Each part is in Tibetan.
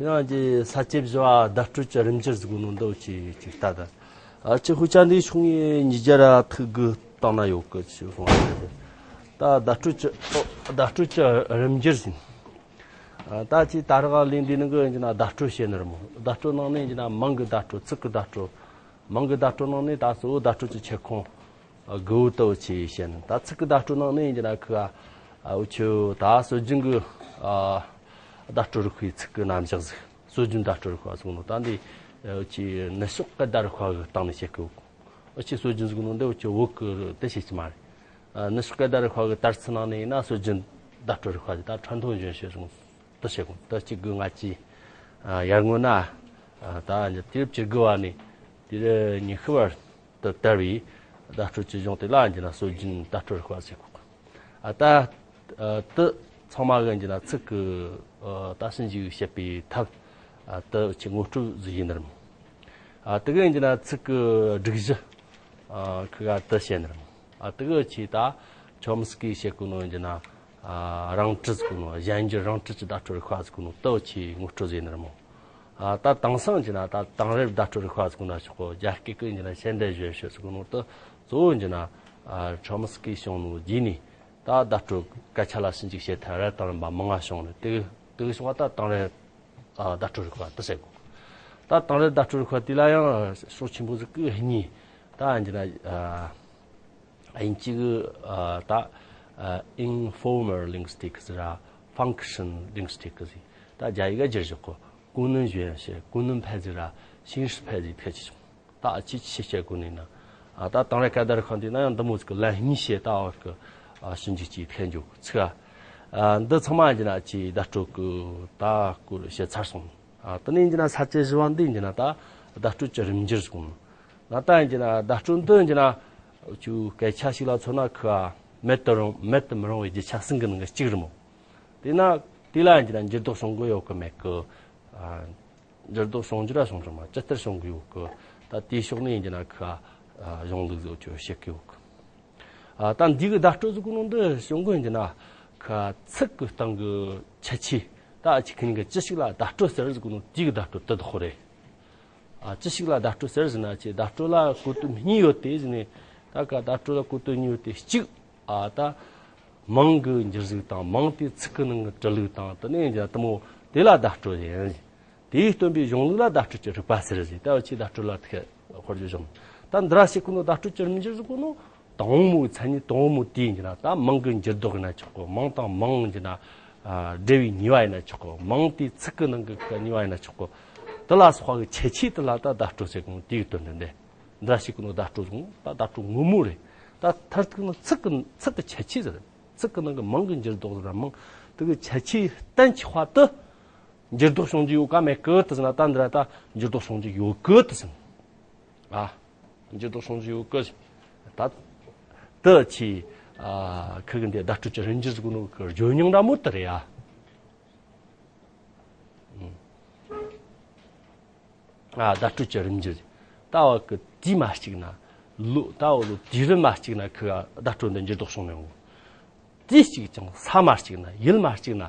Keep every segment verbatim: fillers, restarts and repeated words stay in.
ཡང་ཀྱི་ས་བཅད་བཞི་བ་བརྡ་སྤྲོད་ཀྱི་རིམ་འགྱུར་ཟེར་གོ་ནོ་འདི་ཅིག་ཅིག་ལྟ་ད། ཨ་ཅི་ཧུ་ཅ་འདི་ཤོང་ཡི་ཉིས་བརྒྱ་ར་ཐུག་གི་སྟེང་ན་ཡོད་གི་ཅིག་ཧོང་ཨ་ད། ད་བརྡ་སྤྲོད་ཀྱི་བརྡ་སྤྲོད་ཀྱི་རིམ་འགྱུར་ཟིན། ཨ་ད་ཅི་ད་རག་ལས་འདི་ནང་གི་ཡིན་ན་བརྡ་སྤྲོད་བྱེད་ནི་རེད་མོ། བརྡ་སྤྲོད་ནང་ནས་ཡིན་ན་མིང་གི་བརྡ་སྤྲོད། ཚིག་གི་བརྡ་སྤྲོད། མིང་གི་བརྡ་སྤྲོད་ནང་ནས་ད་གཙོ་བོ་བརྡ་སྤྲོད་ཀྱི་ཁྱབ་ཁོངས་དགུ་བོ་ལྟ་བུ་ཆེ་བཤད་ནི། ད་ཚིག་གི་བརྡ་སྤྲོད་ནང་ནས་ཡིན་ན་ཁི་ཨ་འུ་ཆོ་ད་སྲོལ་རྒྱུན་གི་ཨ་བརྡ་སྤྲོད་རིག་པའི་ཚིག་གི་རྣམ་གཞག་ཟིག། སྲོལ་རྒྱུན་བརྡ་སྤྲོད་རིག་པ་ཟེར་གོ་ནོ་ད་འདི་འུ་ཆོ་ནུབ་ཕྱོགས་སྐད་བརྡ་རིག་པ་གི་སྟེང་ནས་བཤད་གི་ཡོད། འུ་ཆོ་སྲོལ་རྒྱུན་ཟེར་གོ་ནོ་འདི་འུ་ཆོ་བོད་གི་དེ་བཤད་ཀྱི་མ་རེད། ཨ་ནུབ་ཕྱོགས་སྐད་བརྡ་རིག་པ་གི་དར་ཚུལ་ནང་ནས་ཡིན་ན་སྲོལ་རྒྱུན་བརྡ་སྤྲོད་རིག་པ་ཟིག། ད་传统文学ཟེར་གོ་དེ་བཤད་གོ། ད་གཅིག་དགུ་ང་ཅི་ཡར་སྔོན་ན་ད་དུས་རབས་བཅུ་དགུ་བ་ནས་དུས་རབས་ཉི་ཤུ་བར་དུ་དར་བའི་བརྡ་སྤྲོད་ཀྱི་གཞུང་དེ་ལ་ཡིན་ན་སྲོལ་རྒྱུན་བརྡ་སྤྲོད་རིག་པ་ཟེར་གོ། ཨ་ད་དེ་ཚང་མ་གི་ཡིན་ན་ཚིག་གི་ད་ཕྱིན་ཅི་བཤད་པའི་ཐབས་དེ་ཆེ་ངོ་སྤྲོད་ཟིག་ཡིན་ནི་རེད་མོ། ཨ་དེ་གི་ཡིན་ན་ཚིག་གི་སྒྲིག་གཞི་ཁི་ག་དེ་བཤད་ནི་རེད་མོ། ཨ་དེ་གི་ཆེ་ད་ཆོམ་སི་ཀི་བཤད་གོ་ནོ་ཡིན་ན་རང་འཁྲིད་ཟེར་གོ་ནོ། གཞན་འགྱུར་རང་འཁྲིད་ཀྱི་བརྡ་སྤྲོད་རིག་པ་ཟེར་གོ་ནོ་དེ་ཆེ་ངོ་སྤྲོད་ཟིག་ཡིན་ནི་རེད་མོ། ཨ་ད་དེང་སང་གི་ན་ད་དེང་རབས་བརྡ་སྤྲོད་རིག་པ་ཟེར་གོ་ན་ཆོག་གོ། རྒྱ་སྐད་གི་ཡིན་ན་现代语言学ཟེར་གོ་ནོ་དེ་གཙོ་བོ་ཡིན་ན་ཨ་ཆོམ་སི་ཀི་བྱུང་ནོ་རྗེས་ནས་ད་བརྡ་སྤྲོད་སྐད་ཆ་ལ་ཕྱིན་ཅི་བྱེད་ཐབས་ར་དང་རིམ་པ་མང་ང་བྱུང་ནས་དེ་དེ་བྱུང་བ་ད་དེང་རབས་ཨ་བརྡ་སྤྲོད་རིག་པ་དེ་ཟེར་གོ། ད་དེང་རབས་བརྡ་སྤྲོད་རིག་པ་དེ་ལ་ཡང་ཕྱོགས་ཆེན་པོ་ཟིག་གི་གཉིས། ད་ཡིན་ན་ཨ་དབྱིན་ཇི་གི་ཨ་ད་ཨ་informal linguistics ཟེར་ར་function linguistics ཟེར། ད་རྒྱ་ཡིག་ག་བསྒྱུར་བཞག་གོ། 功能语言学、功能派ཟེར་ར་形式派ཟེར་ཐད་ཅི་བྱུང་། ད་ཨ་ཅི་ཅི་བཤད་གོ་ནི་ན། ཨ་ད་དེང་རབས་སྐད་བརྡ་རིག་པ་འདི་ན་ཡང་འདི་མོ་ཟིག་གི་ལན་གཉིས་བཤད་ད་བར་གི་ཨ་ཞིབ་འཇུག་ཅིག་ཐད་འཇུག་ཚིག་ཨ་འདི་ཚང་མ་ཡིན་ན་ཅི་བརྡ་སྤྲོད་གི་ད་སྐོར་བཤད་ཚར་སོང་། ཨ་དེ་ནས་ཡིན་ན་ས་བཅད་བཞི་བ་འདི་ཡིན་ན་ད་བརྡ་སྤྲོད་ཀྱི་རིམ་འགྱུར་ཟེར་གོ་ནོ། ང་ད་ཡིན་ན་བརྡ་སྤྲོད་འདི་ཡིན་ན་ཅུ་སྐད་ཆ་ཞིག་ལ་མཚོན་ན་ཁི་ཨ་མེད་དུ་རུང་མེད་དུ་མི་རུང་བའི་རྒྱུ་ཆ་གསུམ་གི་ནང་གི་གཅིག་རེད་མོ། དེས་ན་དེ་ལ་ཡིན་ན་འགྱུར་ལྡོག་བྱུང་གི་ཡོད་གི་མེད་གི། ཨ་འགྱུར་ལྡོག་བྱུང་རྒྱུ་ར་བྱུང་རྒྱུ་མ་ཇི་ལྟར་བྱུང་གི་ཡོད་གི། ད་དེའི་ཕྱོགས་ནས་ཡིན་ན་ཁི་ཨ་གཞུང་ལུགས་ཟིག་ཅུ་བཤད་གི་ཡོད་གི། ཨ་ད་འདི་གི་བརྡ་སྤྲོད་ཟེར་གོ་ནོ་འདི་བྱུང་གི་ཡིན་ན་ཁི་ཚིག་གི་སྟེང་གི་ཁྱད་ཆོས། ད་ཨ་ཅི་ཁི་གཉིས་ཀ་ཅི་ཞིག་ལ་བརྡ་སྤྲོད་ཟེར་ཟེར་གོ་ནོ་དེ་གི་བརྡ་སྤྲོད་དེ་དག་རེད། ཨ་ཅི་ཞིག་ལ་བརྡ་སྤྲོད་ཟེར་ཟེར་ན་ཅི་བརྡ་སྤྲོད་ལ་གོ་དོན་གཉིས་ཡོད་དེ་ཟེར་ནས། ད་ཀ་བརྡ་སྤྲོད་ལ་གོ་དོན་གཉིས་ཡོད་དེ་གཅིག་ཨ་ད་མིང་གི་འགྱུར་ལུགས་དང་མིང་དེ་ཚིག་གི་ནང་གི་འབྲི་ལུགས་དང་དེ་ནས་ཡང་དེ་མོ་དེ་ལ་བརྡ་སྤྲོད་ཡིན། དེའི་སྟོན་པའི་གཞུང་ལུགས་ལ་བརྡ་སྤྲོད་ཀྱི་རིག་པ་ཟེར་ཟིག། ད་འུ་ཆོས་བརྡ་སྤྲོད་ལ་ཐུག་དཔེར་བརྗོད་བྱུང་། ད་འདི་ར་ཞིག་གི་ནོ་བརྡ་སྤྲོད་ཀྱི་རིམ་འགྱུར་ཟེར་གོ་ནོ་དང་པོའི་མཚན་ཉིད་དང་པོའི་དེ་ཡིན་ན་ད་མིང་གི་འགྱུར་ལྡོག་ཡིན་ན་ཆོག་གོ། མིང་དང་མིང་ཡིན་ན་ཨ་འབྲེལ་བའི་ནུས་པ་ཡིན་ན་ཆོག་གོ། མིང་དེ་ཚིག་གི་ནང་གི་ནུས་པ་ཡིན་ན་ཆོག་གོ། དེ་ལ་སོགས་པ་གི་ཁྱད་ཆོས་དེ་ལ་ད་བརྡ་སྤྲོད་ཟེར་གོ་ནོ་དེའི་དོན་དེ་འདི། འདྲ་ཞིག་གི་ནོ་བརྡ་སྤྲོད་ཟེར་གོ་ནོ་ད་བརྡ་སྤྲོད་ངོ་མ་རེད། ད་མཐར་ཐུག་ནི་ཚིག་གི་ཚིག་གི་ཁྱད་ཆོས་ཟེར། ཚིག་གི་ནང་གི་མིང་གི་འགྱུར་ལྡོག་ཟེར་ར་མིང་དེ་གི་ཁྱད་ཆོས་བསྟན་ཆོག་པ་དེ། འགྱུར་ལྡོག་བྱུང་རྒྱུ་ཡོད་ག་མེད་གི་དེ་ཟེར་ན་ད་འདི་ར་ད་འགྱུར་ལྡོག་བྱུང་རྒྱུ་ཡོད་གི་དེ་ཟེར། ཨ་འགྱུར་ལྡོག་བྱུང་རྒྱུ་ཡོད་གི་ཟེར། ད་དེ་ཆེ་ཨ་ཁི་གི་འདི་བརྡ་སྤྲོད་ཀྱི་རིམ་འགྱུར་ཟེར་གོ་ནོ་གི་བརྗོད་སྙིང་འདྲ་མོ་དེ་རེད་ཡ། ཨ་བརྡ་སྤྲོད་ཀྱི་རིམ་འགྱུར། ད་བ་གི་དུས་མ་གཅིག་ན་ལོ། ད་བ་ལོ་དུས་རིམ་མ་གཅིག་ན་ཁི་བརྡ་སྤྲོད་འདི་འགྱུར་ལྡོག་བྱུང་ནས་འོང་། དུས་གཅིག་ཀྱང་ས་མ་གཅིག་ན་ཡུལ་མ་གཅིག་ན།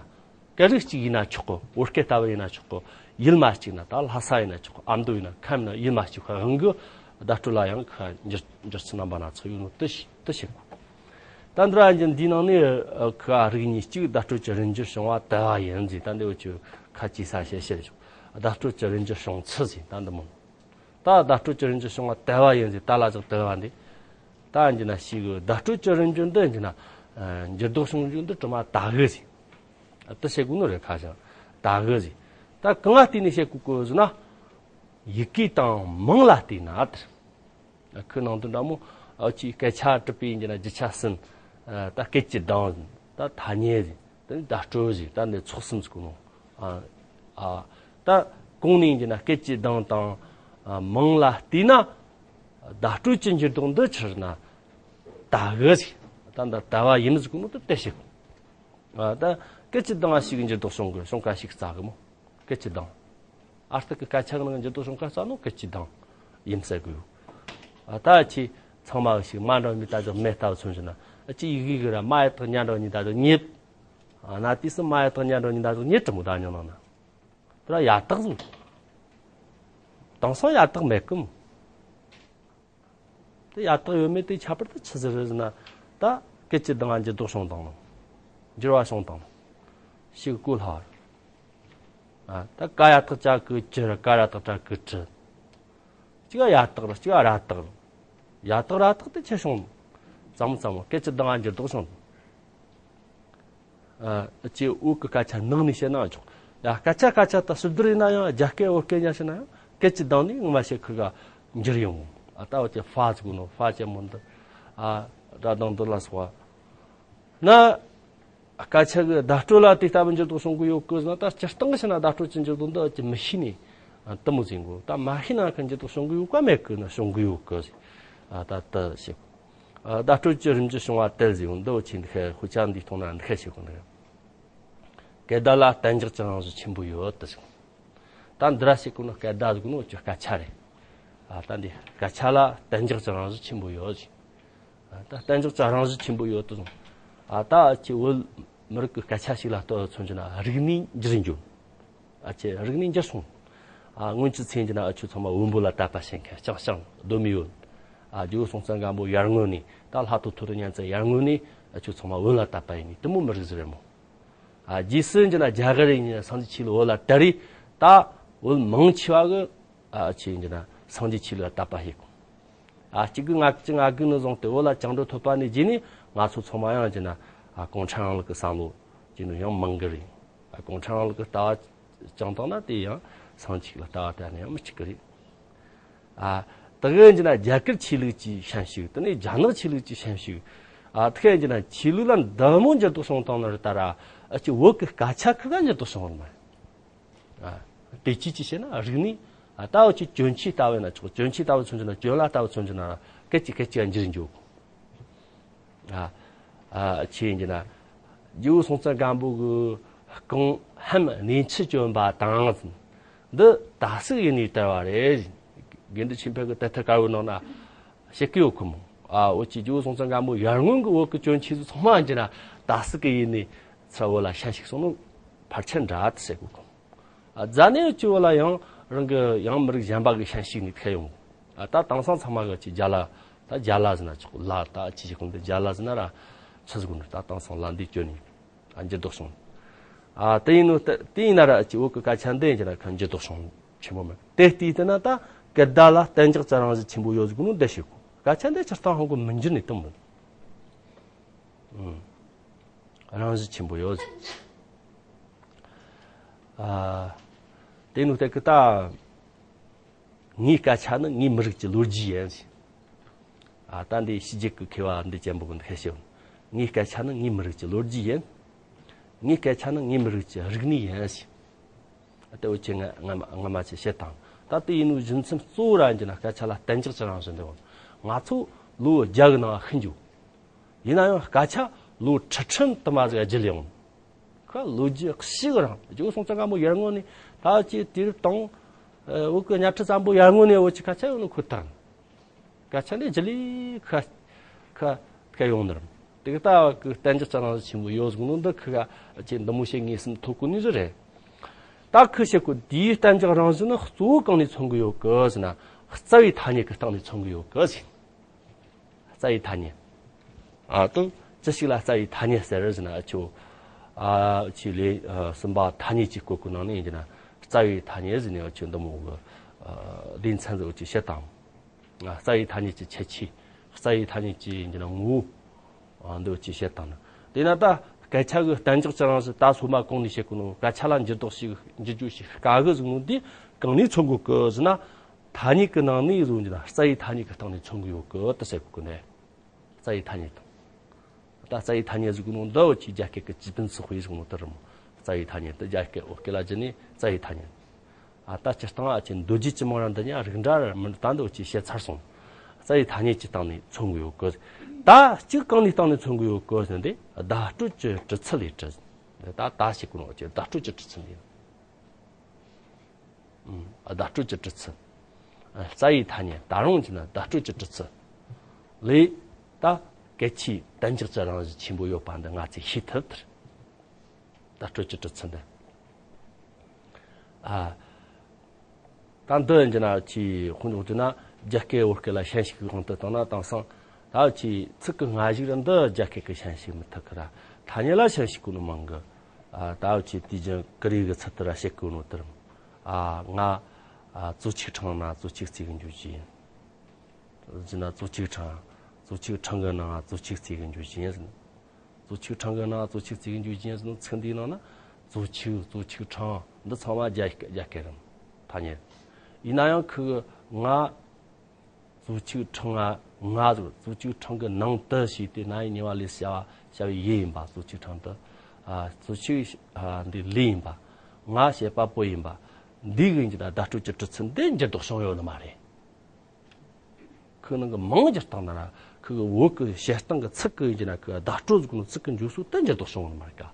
སྐད་རིགས་གཅིག་ཡིན་ན་ཆོག་གོ། བོད་སྐད་ལྟ་བུ་ཡིན་ན་ཆོག་གོ། ཡུལ་མ་གཅིག་ན་ད་ལྷ་ས་ཡིན་ན་ཆོག་གོ། ཨ་མདོ་ཡིན་ན་ཁམས་ཡིན་ན་ཡུལ་མ་གཅིག་གི་དབང་གིས་བརྡ་སྤྲོད་ལ་ཡང་ཁ་འགྱུར་འགྱུར་ཚུལ་རྣམ་པ་སྣ་ཚོགས་ཡོད་ནོ་དེ་ཤེས་དེ་ཤེས་དགོས། ད་འདི་ར་འདི་ནང་ནས་ཁ་རིགས་གཉིས་གཅིག་བརྡ་སྤྲོད་ཀྱི་རིམ་འགྱུར་བྱུང་བ་དལ་བ་ཡིན་ཟེར། ད་འདི་འུ་ཆོས་ཁ་ཅིག་ས་བཤད་བཤད་ཆོག། བརྡ་སྤྲོད་ཀྱི་རིམ་འགྱུར་བྱུང་ཚུལ་ཟེར། ད་འདི་མོ། ད་བརྡ་སྤྲོད་ཀྱི་རིམ་འགྱུར་བྱུང་བ་དལ་བ་ཡིན་ཟེར། ད་ལ་ཅག་དལ་བ་འདི། ད་འདི་ན་ཞིག་བརྡ་སྤྲོད་ཀྱི་རིམ་འགྱུར་འདི་འདི་ན་འགྱུར་ལྡོག་བྱུང་རྒྱུ་འདི་གྲུབ་མ་དལ་གི་ཟེར། དེ་བཤད་དགོས་ནོ་རེད། ཁ་བྱང་དལ་གི་ཟེར། ད་གང་ལ་བརྟེན་ནས་བཤད་དགོས་གི་ཟེར་ན། ཡི་གེ་དང་མིང་ལ་བརྟེན་ན་དེ། ཁོའི་ནང་དོན་འདྲ་མོ། ཨ་ཅིག་སྐད་ཆ་གྲུབ་པའི་ཡིན་གྱི་ན་རྒྱུ་ཆ་གསུམ། ད་སྐད་ཀྱི་གདངས་ཟེར། ད་ཐ་སྙད་ཟེར། ད་བརྡ་སྤྲོད་ཟེར། ད་འདི་ཚོགས་གསུམ་ཟེར་གོ་ནོ། ཨ་ཨ་ད་གོང་ནས་ཡིན་གྱི་ན་སྐད་ཀྱི་གདངས་དང་ཨ་མིང་ལ་བལྟས་ན། བརྡ་སྤྲོད་ཀྱི་འགྱུར་ལྡོག་འདི་ཕྱིར་ན་དལ་གི་ཟེར། ད་འདི་དལ་བ་ཡིན་ཟེར་གོ་ནོ་དེ་བཤད་གོ། ཨ་ད་སྐད་ཀྱི་གདངས་ཞིག་འགྱུར་ལྡོག་བྱུང་གི། བྱུང་ཁ་ཞིག་རྩ་གི་མོ། སྐད་ཀྱི་གདངས། ཨ་རྟག་གི་སྐད་ཆ་གི་ནང་འགྱུར་ལྡོག་བྱུང་ཁ་རྩ་ནོ་སྐད་ཀྱི་གདངས་ཡིན་ཟེར་གི་ཡོད། ཨ་ད་ཁྱེད་ཚང་མ་གི་ཞིག་མ་འདྲ་མི་ད་ཅོག་མེ་ལྟ་བུ་མཚོན་བྱུང་ན། ཨ་ཅི་ཡི་གེ་གི་ར་མ་ཡི་དག་ཉ་འདྲ་ཉི་ད་ཅོག་ཉིད། ཨ་ན་དུས་སུ་མ་ཡི་དག་ཉ་འདྲ་ཉི་ད་ཅོག་ཉིད་དྲི་མོ་ད་ཉོ་ནང་ན། དེ་ལ་ཡ་བཏགས་ཟིག་དེང་སང་ཡ་བཏགས་མེད་གི་མོ། དེ་ཡ་བཏགས་ཡོད་མེད་དེ་ཁྱད་པར་དུ་ཆི་ཟིག་རེད་ཟེར་ན། ད་སྐད་ཀྱི་གདངས་ང་འགྱུར་ལྡོག་བྱུང་དང་། འགྱུར་བ་བྱུང་དང་། ཞིག་གོ་སླ་བ་རེད། ཨ། ད་ཀ་ཡ་བཏགས་ཀྱ་གི་ཀྱི་རེད། ཀ་ར་བཏགས་ཀྲ་གི་ཀྲི། གཅིག་ཡ་བཏགས་རེད། གཅིག་ར་བཏགས་རེད། ཡ་བཏགས་ར་བཏགས་དེ་ཆི་བྱུང་། ཙམ་ཙམ་སྐད་ཀྱི་གདངས་ང་འགྱུར་ལྡོག་བྱུང་། ཨ། ཅེས་འོག་གི་སྐད་ཆ་ནང་ནས་བཤད་ན་ཆོག་ཡ། སྐད་ཆ་སྐད་ཆ་ད་ཕྱི་བསྡུར་ཡིན་ན་ཡང་རྒྱ་སྐད་བོད་སྐད་ཡིན་ན་ཡང་སྐད་ཀྱི་གདངས་ནས་ངོ་མ་བཤད་ཁུལ་ག་འགྱུར་ཡོང་། ཨ། ད་འོ་ཅེ་ཧྥ་ཟེར་གོ་ནོ། ཧྥ་ཅན་མོ་འདི། ཨ། ར་གདངས་འདི་ལ་སོགས་པ། ན། སྐད་ཆ་གི་བརྡ་སྤྲོད་ལ་དེ་ལྟ་བུ་འགྱུར་ལྡོག་བྱུང་གི་ཡོད་གི་ཟེར་ན། ད་སྤྱིར་བཏང་གི་བཤད་ན་བརྡ་སྤྲོད་ཀྱི་འགྱུར་ལྡོག་འདི་ཅི་མི་ཤེས་ནས་དུ་མོ་ཟིན་གོ་ད་མ་ཤེས་ན་ཁ་འགྱུར་ལྡོག་བྱུང་གི་ཡོད་ག་མེད་གི་ན་བྱུང་གི་ཡོད་གི་ཟེར། ཨ། ད་དུ་ཞིག་ཨ། བརྡ་སྤྲོད་ཀྱི་རིམ་གྱིས་བྱུང་བ་དེར་ཟེར་འདི་འོ་ཆེ་འདི་ཁའི་དཔེ་ཆ་འདིའི་ཐོག་ན་འདི་ཁ་ཞིག་གོ་ནི། སྐད་བརྡ་ལ་གཏན་འཇགས་ཀྱི་རང་བཞིན་ཆེན་པོ་ཡོད་དུ་ཟེར། ད་འདི་ར་ཞིག་གོ་ནི་སྐད་བརྡ་ཟེར་གོ་ནི་འོ་ཅོ་སྐད་ཆ་རེད། ཨ། ད་འདི་སྐད་ཆ་ལ་གཏན་འཇགས་ཀྱི་རང་བཞིན་ཆེན་པོ་ཡོད་ཟེར། ད་གཏན་འཇགས་ཀྱི་རང་བཞིན་ཆེན་པོ་ཡོད་དུ་སོང་། ཨ། ད་ཨ་ཅེ་བོད་མི་རིགས་ཀྱི་སྐད་ཆ་ཞིག་ལ་ལྟོས་མཚོན་གྱི་ན་རིག་གནས་འགྱུར་འགྱུར། ཨ་ཅེ་རིག་གནས་འགྱུར་སོང་། ཨ། སྔོན་གྱི་མཚན་གྱི་ན་ཨ་ཆོ་ཚང་མ་བོན་པོ་ལ་དད་པ་བྱེད་མཁན་རྐྱང་རྐྱང་གདོད་མའི་བོན། ཨ། རྒྱལ་པོ་སྲོང་བཙན་སྒམ་པོ་ཡར་སྔོན་ནས་ད་ལྷ་ཐོ་ཐོ་རི་གཉན་བཙན་ཡར་སྔོན་ནས་ཨ་ཆོ་ཚང་མ་བོན་ལ་དད་པ་ཡིན་ནི་དུ་མོ་མི་རིགས་ཟིག་རེད་མོ། ཨ། རྗེས་སུ་གྱི་ན་རྒྱ་གར་རིག་གནས་སངས་རྒྱས་ཆོས་ལུགས་བོད་ལ་དར་རེ། ད་བོད་མང་ཆེ་བ་གི་ཨ་ཅེ་ཡིན་གྱི་ན་སངས་རྒྱས་ཆོས་ལུགས་ལ་དད་པ་བྱེད་གོ་ཨ། གཅིག་དགུ་ང་གཅིག་ང་དགུ་ནས་བཟུང་སྟེ་བོད་ལ་བཅིངས་འགྲོལ་ཐོབ་པ་ནས་རྗེས་ནས་ང་ཚོ་ཚང་མ་ཡང་གྱི་ན་ཨ་གུང་ཁྲན་རིང་ལུགས་ཀྱི་བསམ་བློ་ཅི་ནས་ཡང་མང་གི་རེད། ཨ། གུང་ཁྲན་རིང་ལུགས་ཀྱི་ལྟ་བ་བཅངས་བཏང་ན་དེ་ཡང་སངས་རྒྱས་ལ་ལྟ་བ་དེ་ནས་ཡང་མི་གཅིག་གི་རེད། ཨ། དེ་གི་གྱི་ན་རྒྱ་གར་ཆོས་ལུགས་ཀྱི་ཤན་ཞུགས། དེ་ནས་རྒྱ་ནག་ཆོས་ལུགས་ཀྱི་ཤན་ཞུགས། ཨ། དེ་གི་གྱི་ན་ཆོས་ལུགས་ལ་འདི་མོ་འགྱུར་ལྡོག་བྱུང་བཏང་ནི་རེད་ད་ར། ཨ་ཅེ་བོད་ཀྱི་སྐད་ཆ་ཁུ་ག་འགྱུར་ལྡོག་བྱུང་བ་མ་རེད། ཨ། དེ་ཅི་ཅི་བྱས་ན་རིག་གནས། ཨ། ད་འུ་ཅི་གྱོན་ཆས་ལྟ་བས་ན་ཆོག་གྱོན་ཆས་ལྟ་བུ་མཚོན་གྱི་ན་གྱོན་ལྭ་ལྟ་བུ་མཚོན་གྱི་ན་སྐད་ཅིག་སྐད་ཅིག་འགྱུར་འགྱོ། ཨ། ཨ། ཆི་ཡིན་གྱི་ན། རྒྱལ་པོ་སྲོང་བཙན་སྒམ་པོ་གི་རྐང་ཧན་གནས་ཆུ་གྱོན་པ་དང་། འདི་ད་སུག་ཡིན་ནས་དར་བ་རེད། དགེ་འདུན་ཆོས་འཕེལ་གྱི་དེབ་ཐེར་དཀར་པོའི་ནང་ན་བཤད་ཀྱི་ཡོད་ཁོ་མོ། ཨ། འུ་ཅི་རྒྱལ་པོ་སྲོང་བཙན་སྒམ་པོ་ཡར་སྔོན་གྱི་བོད་ཀྱི་གྱོན་ཆས་སུ་ཚང་མ་ཡིན་གྱི་ན་ད་སུག་གི་ཡིན་ནས་ཚུར་བོད་ལ་ཤན་ཞུགས་སོང་ནོ་ཕལ་ཆེར་འདྲ་དུ་བཤད་གོ་ཁོ་མོ། ཨ། རྫ་ནས་ཅི་བོ་ལ་ཡང་རང་གི་ཡང་མི་རིགས་གཞན་པ་གི་ཤན་ཞུགས་ནས་ཐེ་ཡོང་། ཨ། ད་དེང་སང་ཚང་མ་གི་ཅི་རྒྱ་ལ། ད་རྒྱ་ལ་ཟེར་ན་ཆོག་ལ། ད་ཅི་ཞིག་གོ་འདི་རྒྱ་ལ་ཟེར་ན་ར་ཆི་ཟིག་གོ་ནི། ད་དེང་སང་ལ་འདི་སྐྱོན་ནི། ཨ། འགྱུར་ལྡོག་བྱུང་། ཨ། དེ་ཡིན་ནོ་དེ་དེ་ཡིན་ན་ར་ཅི་བོད་གི་སྐད་ཆ་འདི་ཡིན་གྱི་ན་ཁ་འགྱུར་ལྡོག་བྱུང་ཆེན་པོ་མེད། དེ་ལྟས་དེ་ན་ད་སྐད་བརྡ་ལ་གཏན་འཇགས་ཀྱི་རང་བཞིན་ཆེན་པོ་ཡོད་ཟིག་གོ་ནོ་འདི་ཞིག་གོ་སྐད་ཆ་འདི་སྤྱིར་བཏང་ཧང་གོ་མི་འགྱུར་ནི་དུ་མོ། ཨུམ། རང་བཞིན་ཆེན་པོ་ཡོད། ཨ། དེ་ནུ་དེ་ཀི་ད། ངའི་སྐད་ཆ་ནི་ངའི་མི་རིགས་ཀྱི་ལོ་རྒྱུས་ཡིན། ཨ། ད་འདི་ཕྱི་རྒྱལ་གི་མཁས་པ་འདི་ཅན་པོ་གི་འདི་ཤེས་ཤེས། ངའི་སྐད་ཆ་ནི་ངའི་མི་རིགས་ཀྱི་ལོ་རྒྱུས་ཡིན། ངའི་སྐད་ཆ་ནི་ངའི་མི་རིགས་ཀྱི་རིག་གནས་ཡིན། ཨ། དེ་འུ་ཅི་ང་ང་མ་ང་མ་ཅི་བཤད་དང་། ད་དེ་ཡིན་ནུ་རྒྱུ་མཚན་གཙོ་བོ་ར་ཡིན་གྱི་ན་སྐད་ཆ་ལ་གཏན་འཇགས་ཀྱི་རང་བཞིན་འདི་འོང་། ང་ཚོ་ལོ་བརྒྱ་གི་ནང་ལ་ཤི་འགྱོ། ཡིན་ན་ཡང་སྐད་ཆ་ལོ་ཁྲི་ཁྲི་དུ་མ་ཟིག་བརྒྱུད་ཡོང་། ཁ་ལོ་རྒྱུས་ཤིག་རང་རྒྱལ་པོ་སྲོང་བཙན་སྒམ་པོ་ཡར་སྔོན་ནས་ད་ཅི་དུས་རབས་དང་། ཨ། བོད་ཀྱི་གཉའ་ཁྲི་བཙན་པོ་ཡར་སྔོན་ནས་བོད་ཀྱི་སྐད་ཆ་ཡོང་ནི་ཁོ་ཐག་སྐད་ཆ་འདི་རྒྱུད་ལས་ཁ་ཁ་ཁ་ཡོང་ནི་རེད། དེ་ལྟ་བུ་གི་གཏན་འཇགས་ཀྱི་རང་བཞིན་ཆེན་པོ་ཡོད་ཟིག་ནོ་འདི་ཁི་ག་ཅི་འདི་མོ་བཤད་ངེས་སེམས་ཐོབ་གོ་ནི་ཟིག་རེད། ད་ཁི་བཤད་གོ་དེའི་གཏན་འཇགས་རང་བཞིན་ནི་གཙོ་བོ་གང་ནས་མཚོན་གི་ཡོད་གི་ཟེར་ན། རྩ་བའི་ཐ་སྙད་ཀྱི་སྟེང་ནས་མཚོན་གི་ཡོད་གི་ཟེར། རྩ་བའི་ཐ་སྙད། ཨ། དང་ཅི་ཞིག་ལ་རྩ་བའི་ཐ་སྙད་ཟེར་ཟེར་ན་ཨ་ཆོ། ཨ། ཆོས་ལས་ཨ་གསུམ་པ་ཐ་སྙད་ཀྱི་སྐོར་གི་ནང་ནས་ཡིན་གྱི་ན་རྩ་བའི་ཐ་སྙད་ཟེར་ནས་ཨ་ཆོ་འདི་མོ་གི་ཨ་སྡེ་ཚན་ཟེར་བ་ཅིག་བཤད་དང་། ཨ། རྩ་བའི་ཐ་སྙད་ཀྱི་ཁྱད་ཆོས། རྩ་བའི་ཐ་སྙད་ཀྱི་ཡིན་གྱི་ན་ངོ་བོ། ཨ། འདི་བ་ཅིག་བཤད་དང་། དེས་ན་ད་སྐད་ཆ་གི་གཏན་འཇགས་ཀྱི་རང་བཞིན་ད་སོ་མ་གོང་ནས་བཤད་གོ་ནོ་སྐད་ཆ་ལ་འགྱུར་ལྡོག་ཞིག་འགྱུར་རྒྱུ་ཞིག་དཀའ་གི་ཟིག་ནོ་འདི་གང་ནས་མཚོན་གོ་གི་ཟེར་ན། ཐ་སྙད་ཀྱི་ནང་ནས་བཟོ་རྒྱུ་ན་རྩ་བའི་ཐ་སྙད་ཀྱི་སྟེང་ནས་མཚོན་གྱི་ཡོད་གི་དུ་ཟེར་གོ་གི་ནས། རྩ་བའི་ཐ་སྙད་དང་། ད་རྩ་བའི་ཐ་སྙད་ཟེར་གོ་ནོ་འདི་བ་ཅིག་རྒྱ་སྐད་ཀྱི་基本词汇ཟེར་གོ་ནོ་དེ་རེད་མོ། རྩ་བའི་ཐ་སྙད་དེ་རྒྱ་སྐད་བོད་སྐད་ལ་བསྒྱུར་ནས་རྩ་བའི་ཐ་སྙད། ཨ། ད་སྤྱིར་བཏང་ཨ་ཅེ་མདོ་རྒྱུད་སྤྱི་མང་ར་འདི་ཉག་རིགས་འདྲ་ར་མི་འདྲ་ད་འདི་བ་ཅིག་བཤད་ཚར་སོང་། རྩ་བའི་ཐ་སྙད་ཀྱི་སྟེང་ནས་མཚོན་གྱི་ཡོད་གི། ད་གཅིག་གང་ནས་སྟེང་ནས་མཚོན་གྱི་ཡོད་གི་ཟེར་ན་དེ་བརྡ་སྤྲོད་ཀྱི་གྲུབ་ཚུལ་ལས་གྲུབ། ད་ད་བཤད་གོ་ནོ་ཨ་ཅེ་བརྡ་སྤྲོད་ཀྱི་གྲུབ་ཚུལ་ལས། ཨུམ། བརྡ་སྤྲོད་ཀྱི་གྲུབ་ཚུལ། རྩ་བའི་ཐ་སྙད་ད་རུང་གྱི་ན་བརྡ་སྤྲོད་ཀྱི་གྲུབ་ཚུལ་ལས། ད་སྐད་ཆའི་གཏན་འཇགས་ཀྱི་རང་བཞིན་ཆེན་པོ་ཡོད་པ་འདི་ང་ཚོས་ཤེས་ཐུབ་ཐལ། བརྡ་སྤྲོད་ཀྱི་གྲུབ་ཚུལ་འདི། ཨ། ད་འདི་ཡིན་གྱི་ན་ཅི་ཁོང་ཚོ་བསྡུ་ན་རྒྱ་སྐད་བོད་སྐད་ལ་ཞན་ཞིག་གི་དབང་དུ་བཏང་ན་དེང་སང་ད་ཅི་ཚིག་གི་སྔ་གཞུག་ར་འདི་རྒྱ་སྐད་ཀྱི་ཞན་ཞིག་མི་ཐུབ་གི་ར། ཐ་སྙད་ལ་ཞན་ཞིག་གོ་ནོ་མང་གི། ཨ། ད་ཅི་དུས་རྒྱུན་ཀུ་རེ་གི་ཚུལ་དུ་ར་བཤད་གོ་ནོ་དེར། ཨ། ང་། ཨ། ཙོ་ཆིག་ཁྲང་ན་ཙོ་ཆིག་རྩེ་གི་འཇུ་ཅི་ཡིན། ཟེར་ན་ཙོ་ཆིག་ཁྲང་། ཙོ་ཆིག་ཁྲང་གི་ནང་ཙོ་ཆིག་རྩེ་གི་འཇུ་ཅི་ཡིན། ཙོ་ཆིག་ཁྲང་གི་ནང་ཙོ་ཆིག་རྩེ་གི་འཇུ་ཅི་ཡིན་ཟེར་ནོ་ཚིག་འདིའི་ནང་ན་ཙོ་ཆིག་ཙོ་ཆིག་ཁྲང་འདི་ཚང་མ་རྒྱ་རྒྱ་སྐད་རེད། ཐ་སྙད། ཡིན་ན་ཡང་ཁོ་གི་ང་ཙོ་ཆིག་ཁྲང་ང་ང་ཙོ་ཆིག་ཁྲང་གི་ནང་དུ་ཞེས་ཏེ་ན་ཡི་ཉེ་བ་ལས་བྱ་བ་བྱ་བའི་ཡུལ་ཡིན་པ། ཙོ་ཆིག་ཁྲང་དུ། ཨ། ཙོ་ཆིག་ཨ། འདི་ལས་ཡིན་པ། ང་བྱེད་པ་པོ་ཡིན་པ། འདི་གི་ཡིན་གྱི་ད་བརྡ་སྤྲོད་ཀྱི་གྲུབ་ཚུལ་འདི་འགྱུར་ལྡོག་བྱུང་ཡོད་ནི་མ་རེད། ཁོའི་ནང་གི་མིང་སྒྱུར་སྟངས་ན་ར་ཁོ་གི་བོད་ཀྱི་བཤད་སྟངས་ཀྱི་ཚིག་གི་ཡིན་གྱི་ན་ཁོ་བརྡ་སྤྲོད་ཟེར་གོ་ནོ་ཚིག་གི་འཇུག་སྲོལ་དེ་འགྱུར་ལྡོག་བྱུང་བ་མ་རེད་ཀ།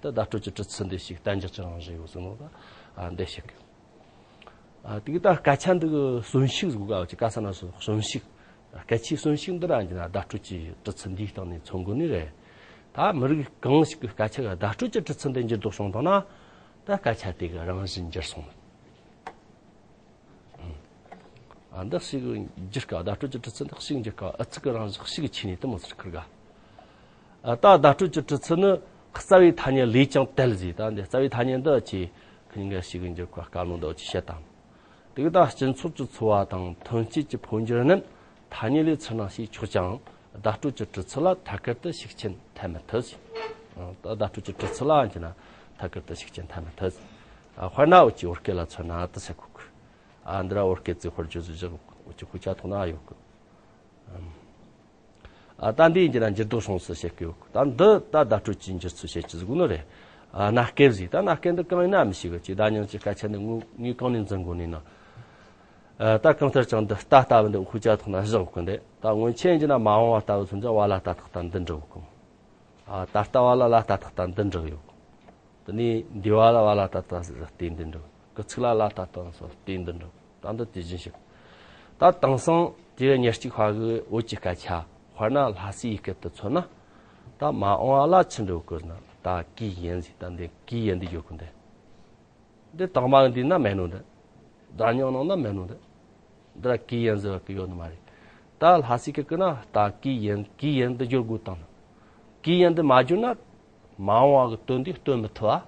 དེ་བརྡ་སྤྲོད་ཀྱི་གྲུབ་ཚུལ་འདི་ཞིག་གཏན་འཇགས་ཀྱི་རང་བཞིན་ཡོད་ཟེར་ནོ་ད། ཨ། འདི་ཞིག་གི། ཨ། དེ་གི་ད་སྐད་ཆ་འདི་གི་གསོན་ཤུགས་ཟེར་གོ་ག་བ་ཅིག་ག་ས་ན་སོ་གསོན་ཤུགས། སྐད་ཆའི་གསོན་ཤུགས་འདི་ར་ཡིན་གྱི་ན་བརྡ་སྤྲོད་ཀྱི་གྲུབ་ཚུལ་འདིའི་སྟེང་ནས་མཚོན་དགོས་ནི་རེད། ད་མི་རིགས་གང་ཞིག་གི་སྐད་ཆ་གི་བརྡ་སྤྲོད་ཀྱི་གྲུབ་ཚུལ་འདི་འགྱུར་ལྡོག་བྱུང་བཏང་ན། ད་སྐད་ཆ་དེ་གི་རང་བཞིན་འགྱུར་སོང་། ཨ། འདི་ཞིག་འགྱུར་ཀ། བརྡ་སྤྲོད་ཀྱི་གྲུབ་ཚུལ་འདི་ཞིག་འགྱུར་ཀ། ཨུ་ཚུགས་ཀྱི་རང་བཞིན་ཞིག་ཆེ་ནས་དེ་མོ་ཟེར་ཁུར་ག། ཨ། ད་བརྡ་སྤྲོད་ཀྱི་གྲུབ་ཚུལ་ནི་རྩ་བའི་ཐ་སྙད་ལས་ཀྱང་དལ་ཟེར། ད་འདི་རྩ་བའི་ཐ་སྙད་འདི་ཆེ་ཁུར་ག་ཞིག་འགྱུར་ཀ་བཀའ་ལུང་འདི་ཆེ་བཤད་དང་། དེ་གི་ད་སྤྱི་ཚོགས་ཀྱི་འཚོ་བ་དང་ཐོན་སྐྱེད་ཀྱི་འཕོ་འགྱུར་རྣམས་ཐ་སྙད་ལས་ཚུར་སྣང་བྱས་ཆོག་ཀྱང་བརྡ་སྤྲོད་ཀྱི་གྲུབ་ཚུལ་ལ་ཐད་ཀར་དུ་ཤུགས་རྐྱེན་ཐེབས་མི་ཐུབ་ཟེར། ཨ། ད་བརྡ་སྤྲོད་ཀྱི་གྲུབ་ཚུལ་ལ་ཡིན་གྱི་ན་ཐད་ཀར་དུ་ཤུགས་རྐྱེན་ཐེབས་མི་ཐུབ་ཟེར། ཨ། དཔེར་ན་འུ་ཅག་བོད་སྐད་ལ་མཚོན་ན་དེ་ཟེར་གོ་གི། ཨ། འདི་ར་བོད་སྐད་ཙི་ཧོར་ཇོ་ཟི་བཞག་འུ་ཅག་ཤུགས་ཆ་ཐོག་ན་ཡོད་གི། ཨ། ད་འདི་ཡིན་གྱི་ན་འགྱུར་ལྡོག་བྱུང་ཚུལ་བཤད་ཀྱི་ཡོད་གི། ད་འདི་ད་བརྡ་སྤྲོད་ཀྱི་འགྱུར་ཚུལ་བཤད་ཀྱི་ཟེར་གོ་ནི་རེད། ཨ། གནའ་སྐད་ཟེར། ད་གནའ་སྐད་འདི་གང་ཡིན་ན་མི་ཤེས་གི། ཅིག་ད་ཉིན་ཅིག་སྐད་ཆ་འདི་ངོས་ངོས་གང་ནས་འཛིན་དགོས་ནི་ན། ཨ། ད་གང་ལྟར་ཀྱང་འདི་རྟ་ལྟ་བུ་འདི་ཤུགས་ཆ་ཐོག་ན་བཞག་གི། འདི་ད་སྔོན་ཆད་ཡིན་གྱི་ན་མ་འོངས་པ་ལྟ་བུ་མཚོན་ཆ་བ་ལ་ལྟ་ཐག་ལྟ་འདི་འགྲོ་གི། ཨ། ད་ལྟ་བ་ལ་ལ་ལྟ་ཐག་ལྟ་འདི་འགྲོ་གི་ཡོད་གི། དེ་ནས་འདས་པ་ལ་བ་ལ་ད་ལྟ་ཟེར་སྟེ་འདི་འགྲོ། སྐུ་ཚིག་ལ་ལ་ད་ལྟ་ཟེར་སྟེ་འདི་འགྲོ། ད་འདི་དེ་བཞིན་ཞིག། ད་དེང་སང་དེ་ཉེར་གཅིག་པ་གི་བོད་ཀྱི་སྐད་ཆ། དཔེར་ན་ལྷ་སའི་སྐད་དུ་མཚོན་ན། ད་མ་འོངས་པ་ལ་ཆི་འགྲོ་གི་ཟེར་ན། ད་གི་ཡིན་ཟེར། ད་འདི་གི་ཡིན་འདི་ཡོད་གི། འདི་འདི་དང་མ་འདི་ན་མེད་ནོ། འདི་ད་ཉོ་ནང་ན་མེད་ནོ། འདི་འདི་ལ་གི་ཡིན་ཟེར་བ་གི་ཡོད་ནི་མ་རེད། ད་ལྷ་སའི་སྐད་གི་ན་ད་གི་ཡིན་གི་ཡིན་འདི་སྦྱོར་དགོས་དང་། གི་ཡིན་འདི་མ་སྦྱོར་ན་མ་འོངས་པ་གི་དོན་འདི་སྟོན་མི་ཐུབ་ཨ།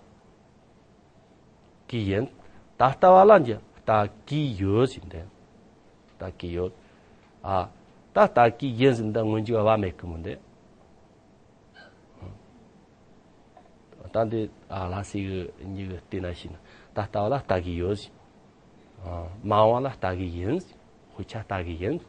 གི་ཡིན། ད་ལྟ་བ་ལ་འགྱུར། ད་གི་ཡོད་ཟེར། འདི་ད་གི་ཡོད། ཨ། ད་ད་གི་ཡིན་ཟེར། འདི་སྔོན་འཇུག་བ་མེད་གི་མོ། འདི་ད་འདི། ཨ། ལྷ་སའི་གི་མྱི་གི་བལྟས་ན་ཤེས་ན། ད་ལྟ་བ་ལ་ལྟ་གི་ཡོད་ཟེར། ཨ། མ་འོངས་པ་ལ་ལྟ་གི་ཡིན་ཟེར། དཔེ་ཆ་ལྟ་གི་ཡིན།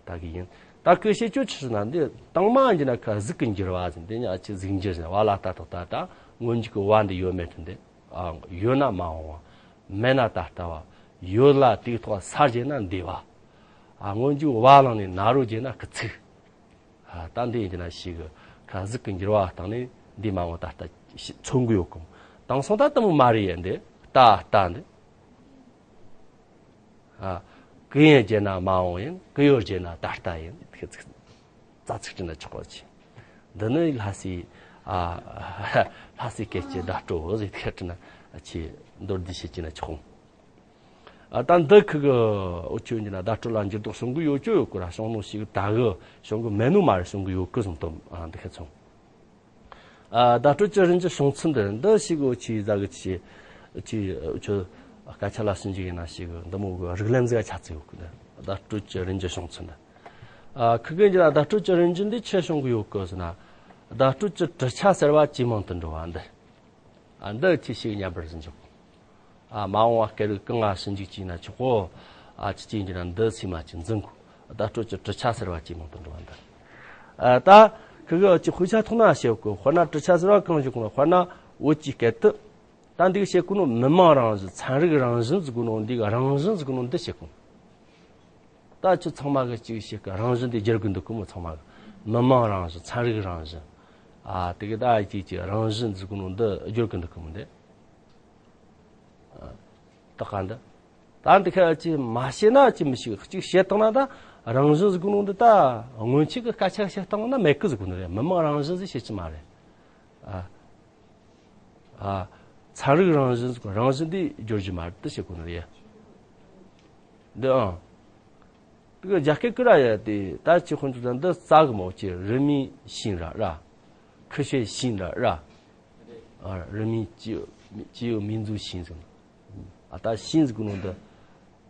ལྟ་གི་ཡིན། ད་ཁོས་བཤད་རྒྱུ་ཆི་ཟེར་ན། འདི་དང་མ་ཡིན་གྱི་ན་ཁོ་གཟུགས་ཀྱི་འགྱུར་བ་ཟེར། འདི་ཉག་ཆི་གཟུགས་འགྱུར་ཟེར། བ་ལ་ལྟ་ཐག་ལྟ། ད་སྔོན་འཇུག་གི་བ་འདི་ཡོད་མེད་དུ་འདི། ཨ། ཡོད་ན་མ་འོངས་པ། མེད་ན་ད་ལྟ་བ། ཡོད་ལ་དེའི་ཐོག་ས་བརྗེས་ན་འདས་པ། ཨ། སྔོན་འཇུག་བ་བླངས་ནས་ན་རོ་བརྗེས་ན་སྐུ་ཚིག། ཨ། ད་འདི་ཡིན་གྱི་ན་ཞིག་གི་ཁ་གཟུགས་ཀྱི་འགྱུར་བ་བཏང་ནས་འདས་མ་འོངས་ད་ལྟ་མཚོན་གི་ཡོད་གི། དེང་སང་ད་དེ་མོ་མ་རེད་ཡ། འདི་ད་ལྟ་འདི། ཨ། གི་ཡིན་བརྗེས་ན་མ་འོངས་ཡིན། གི་ཡོད་བརྗེས་ན་ད་ལྟ་ཡིན། ཁ་གཟུགས་རྩ་ཚིག་བྲིས་ན་ཆོག་པ་ཆེ། འདི་ནི་ལྷ་སའི། ཨ། ལྷ་སའི་སྐད་ཀྱི་བརྡ་སྤྲོད་ཟེར། ཁ་བྲིས་ན་ཆེ། མདོར་བསྡུས་བྱེད་ཀྱི་ན་ཆོག། ཨ། ད་འདི་ཁུ་གི་འུ་ཆོ་ཡིན་གྱི་ན་བརྡ་སྤྲོད་ལ་འགྱུར་ལྡོག་བྱུང་གི་ཡོད་ཀྱི་ཡོད་གི་ར། བྱུང་ནོ་ཞིག་ད་གི་བྱུང་གི་མེད་ནོ་མ་རེད། བྱུང་གི་ཡོད་གི་བཟུང་དོ། ཨ། འདི་ཁ་ཚོང་། ཨ། བརྡ་སྤྲོད་ཀྱི་རིན་གྱི་བྱུང་ཚུལ་འདི་འདི་ཞིག་འུ་ཆོས་ཟ་གི་ཆི་ཆི་འུ་ཆོ་སྐད་ཆ་ལ་ཟིན་གྱི་ཡིན་ན་ཞིག་འདི་མོ་གི་རིགས་ལམ་ཟིག་ཆ་ཚིག་ཡོད་གི། འདི་བརྡ་སྤྲོད་ཀྱི་རིན་གྱི་བྱུང་ཚུལ་འདི། ཨ། ཁུ་གི་འདི་ལ་བརྡ་སྤྲོད་ཀྱི་རིན་གྱི་འདི་ཆི་བྱུང་གི་ཡོད་གི་ཟེར་ན། བརྡ་སྤྲོད་ཀྱི་གྲུབ་ཆ་ཟེར་བ་ཇེ་མང་དུ་འགྲོ་བ་འདི། ཨ། འདི་ཆི་ཞིག་ཉམས་པར་ཟིན་ཆོག། ཨ། མ་འོངས་པ་སྐད་རིགས་གང་ང་ཟིན་འཇུག་ཅིག་ན་ཆོག་གོ། ཨ། ཅི་ཅིག་ཡིན་གྱི་ན་འདི་སེམས་མ་ཅིག་འཛིན་དགོས། བརྡ་སྤྲོད་ཀྱི་གྲུབ་ཆ་ཟེར་བ་ཇེ་མང་དུ་འགྲོ་བ་འདི། ཨ། ད་ཁུ་གི་ཅི་དཔེ་ཆ་ཐོག་ན་བཤད་གོ། དཔེར་ན་གྲུབ་ཆ་ཟེར་བ་གང་ཞིག་གོ་ན། དཔེར་ན་བོད་ཀྱི་སྐད་དུ། ད་འདི་གི་བཤད་གོ་ནོ་མི་མང་རང་བཞིན། ཚན་རིག་རང་བཞིན་ཟེར་གོ་ནོ་འདི་གི་རང་བཞིན་ཟེར་གོ་ནོ་འདི་བཤད་གོ། ད་ཁྱོད་ཚང་མ་གི་ཅིག་ཞིག་གི་རང་བཞིན་དེ་སྒྱུར་གི་འདུག་གི་མོ། ཚང་མ་གི་མི་མང་རང་བཞིན། ཚན་རིག་རང་བཞིན། ཨ། དེ་གི་ད་ཅིག་ཅིག་རང་བཞིན་ཟེར་གི་ནོ་འདི་སྒྱུར་གི་འདུག་གི་མོ། འདི་ད་ག་འདི་ད་འདི་ཁ་ཅིག་མ་ཤེས་ན་ཅིག་མི་ཤེས། ཅིག་བཤད་བཏང་ན་ད་རང་བཞིན་ཟེར་གི་ནོ་འདི་ད་སྔོན་ཆད་གི་སྐད་ཆ་བཤད་བཏང་ན་མེད་གི་ཟེར་གི་ནོ་རེད། མི་མང་རང་བཞིན་ཟེར་བཤད་ཀྱི་མ་རེད། ཨ། ཨ། ཚན་རིག་རང་བཞིན་ཟེར་གོ་རང་བཞིན་དེ་བརྗོད་རྒྱུ་མ་རེད་དེ་བཤད་གོ་ནི་རེད། འདི་ཨང་། དེ་ག་རྒྱ་སྐད་ཀི་ར་ཡ་དེ་ད་ཅི་ཁོང་ཚོ་ད་འདི་རྩ་གི་མོ་ཅི་རི་མིན་ཤིན་ར་ར། ཁི་ཤེ་ཤིན་ར་ར། ཨ་རི་མིན་ཅི་ཅི་ཡོ་མིན་ཛུ་ཤིན་ཟེར། ཨ་ད་ཤིན་ཟེར་གོ་ནོ་འདི།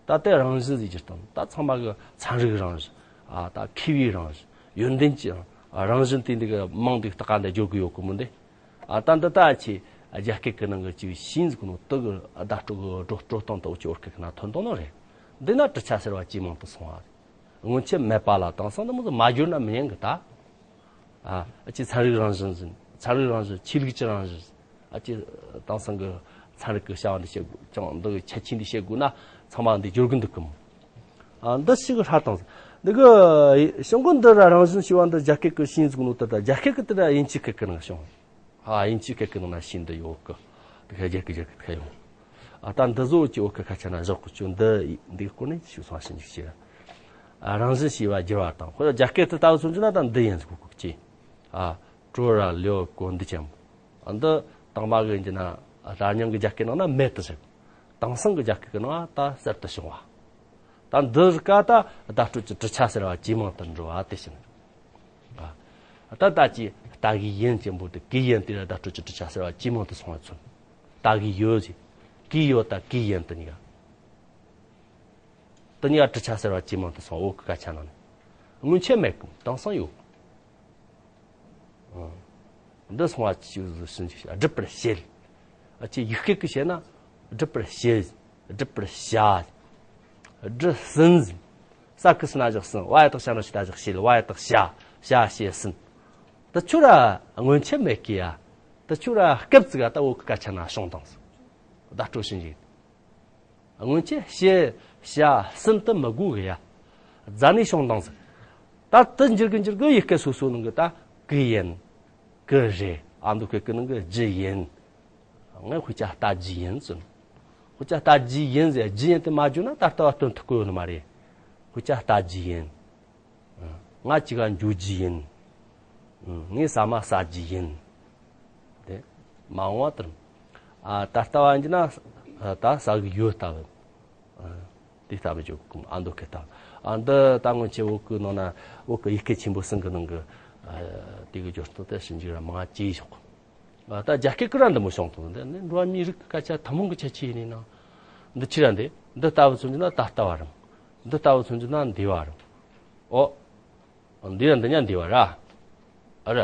ད་ལྟའི་རང་བཞིན་ཟེར་གྱི་དང་ད་ཚང་མ་གི་ཚན་རིག་རང་བཞིན། ཨ་ད་མཁས་པའི་རང་བཞིན། ཡོན་ཏན་གྱི་རང་བཞིན་དེ་འདི་གི་མིང་འདི་ཏག་ཏག་འདི་བརྗོད་གི་ཡོད་གི་མོ་འདི། ཨ་ད་འདི་ད་ཆི་རྒྱ་སྐད་ཀྱི་ནང་གི་ཅིག་ཤིན་ཟེར་གོ་ནོ་དེ་གི་བརྡ་སྤྲོད་གི་སྤྲོད་སྤྲོད་སྟངས་དེ་འུ་ཅི་བོད་སྐད་ཀྱི་ནང་ཐོན་དོ་ནོ་རེད། འདི་ན་གྲུབ་ཆ་ཟེར་བ་ཇེ་མང་དུ་སོང་བ་རེད། སྔོན་ཆད་མེད་པ་ལ་དེང་སང་འདི་མོ་ཟིག་མ་བསྒྱུར་ན་མི་ཉན་གི་ད། ཨ་ཨ་ཅེ་ཚན་རིག་རང་བཞིན་ཟིན། ཚན་རིག་རང་བཞིན། ཆོས་ལུགས་ཀྱི་རང་བཞིན། ཨ་ཅེ་དེང་སང་གི་ཚན་རིག་གི་བྱ་བ་འདི་བྱེད་དགོས་ཀྱང་འདི་གི་ཁྱད་ཆོས་འདི་བྱེད་དགོས་ན་ཚང་མ་འདི་སྦྱོར་གི་འདུག་གམ། ཨ་འདི་ཞིག་ཧྲ་དང་འདི་གི་ཤོང་གི་འདི་ར་རང་བཞིན་ཞེས་པ་འདི་རྒྱ་སྐད་ཀྱི་ཤིན་ཟེར་གོ་ནོ་དེ་ད་རྒྱ་སྐད་ཀྱི་དེ་ར་དབྱིན་ཇིའི་སྐད་ཀྱི་ནང་བྱུང་། ཨ་དབྱིན་ཇིའི་སྐད་ཀྱི་ནང་ན་ཤིན་འདི་ཡོད་གི། དེ་ཁ་རྒྱ་སྐད་རྒྱ་སྐད་ཁ་ཡོང་། ཨ་ད་འདི་བཟོ་ཅི་འོ་ཁ་ཁ་ཆ་ན་བཞག་གི་ཆུ་འདི་འདི་སྐོར་ནས་ཞུ་སོང་ཞིབ་འཇུག་བྱས། ཨ་རང་བཞིན་ཞེས་པ་བསྒྱུར་བ་དང་ཁོ་རྒྱ་སྐད་དུ་ལྟ་བུ་མཚོན་རྒྱུ་ན་ད་འདི་ཡིན་ཟེར་གོ་གི་ཅི། ཨ་ཀྲོ་ར་ལེའོ་གོ་འདི་ཅན་པོ། ཨ་འདི་དང་མ་གི་འདི་ན་ཨ་ད་སྙིང་གི་རྒྱ་སྐད་ནང་ན་མེད་དུ་ཟེར། དེང་སང་གི་རྒྱ་སྐད་ཀྱི་ནང་ད་གསར་དུ་བྱུང་བ། ད་འདི་ཀ་ད་བརྡ་སྤྲོད་ཀྱི་གྲུབ་ཆ་ཟེར་བ་ཇེ་མང་དུ་འགྲོ་བ་དེ་བཞིན། ཨ་ད་ལྟ་ཅི་ལྟ་གི་ཡིན་ཅན་པོ་དེ་གི་ཡིན་དེ་ལ་བརྡ་སྤྲོད་ཀྱི་གྲུབ་ཆ་ཟེར་བ་ཇེ་མང་དུ་སོང་བ་མཚོན། ལྟ་གི་ཡོད་ཅི། གི་ཡོད་ད་གི་ཡིན་དེ་གཉིས་ཀ་དེ་གཉིས་ཀ་གྲུབ་ཆ་ཟེར་བ་ཇེ་མང་དུ་སོང་འོ་གི་སྐད་ཆ་ནང་ནས། སྔོན་ཆད་མེད་གི་དེང་སང་ཡོད། འདི་སོང་བ་ཅིག་ཟིག་ཞིག་སྒྲུབ་པར་བྱེད། ཨ་ཅེ་ཡིག་སྐད་ཀྱི་བྱེད་ན་སྒྲུབ་པར་བྱེད། སྒྲུབ་པར་བྱ། སྒྲུབ་ཟིན། ས་ཀི་སི་ན་བཞག་ཟིན། བ་ཡ་བཏགས་ཞ་ན་ཞི་ད་བཞག་བྱེད། བ་ཡ་བཏགས་བྱ། བྱ་བྱེད་ཟིན། ད་ཆུ་ར་སྔོན་ཆད་མེད་ཀི་ཡ། ད་ཆུ་ར་སྐབས་ཙི་ག་ད་འོ་གི་སྐད་ཆ་ན་བྱུང་དང་ཟིག་བརྡ་སྤྲོད་ཞིག་འཇིག་སྔོན་ཆད་བྱེད་བྱ་ཟིན་དུ་མི་དགོས་གི་ཡ། རྫ་ནས་བྱུང་དང་ཟིག་ད་དུ་འགྱུར་གི་འགྱུར་གི་ཡི་སྐད་སོ་སོ་ནང་གི་ད་གི་ཡིན། གི་རེད། ཨ་མདོ་སྐད་ཀྱི་ནང་གི་ཇི་ཡིན། ངས་དཔེ་ཆ་ལྟ་རྒྱུ་ཡིན་ཟེར། དཔེ་ཆ་ལྟ་རྒྱུ་ཡིན་ཟེར་རྒྱུ་ཡིན་དེ་མ་བརྗོད་ན་ད་ལྟ་བ་སྟོན་ཐུབ་ཀྱི་ཡོད་ནི་མ་རེད། དཔེ་ཆ་ལྟ་རྒྱུ་ཡིན། ང་གཅིག་ག་འགྱོ་རྒྱུ་ཡིན། ངས་ཟ་མ་ཟ་རྒྱུ་ཡིན། དེ་མ་འོངས་བ་དེར། ཨ་ད་ལྟ་བ་ཡིན་ན་ད་ཟ་གི་ཡོད་ལྟ་བུ། དེ་ལྟ་བུ་བརྗོད་གི་ཨ་མདོ་སྐད་ལྟ་བུ། ཨ་འདི་ད་སྔོན་ཆད་བོད་ཀྱི་ནང་ན་བོད་ཀྱི་ཡིག་སྐད་ཆེན་པོ་གསུམ་གི་ནང་གི་དེ་གི་སྦྱོར་སྟངས་དེ་ཞིབ་འཇུག་ར་མང་ང་བྱས་ཞོག་ད་རྒྱ་སྐད་ཀྱི་ར་འདི་མོ་བྱུང་དང་འདི་ནི་འགྲོ་བ་མིའི་རིགས་ཀྱི་སྐད་ཆ་ཐུན་མོང་གི་ཁྱད་ཆོས་ཡིན་ནའང་། འདི་ཕྱི་ར་འདི་འདི་ལྟ་བུ་ཚོ་འདི་ན་ད་ལྟ་བ་རང་། འདི་ལྟ་བུ་ཚོ་འདི་ན་འདི་བ་རང་། ཨོ། འདི་ར་འདི་ཉ་འདི་བ་ར། ཨ་ར།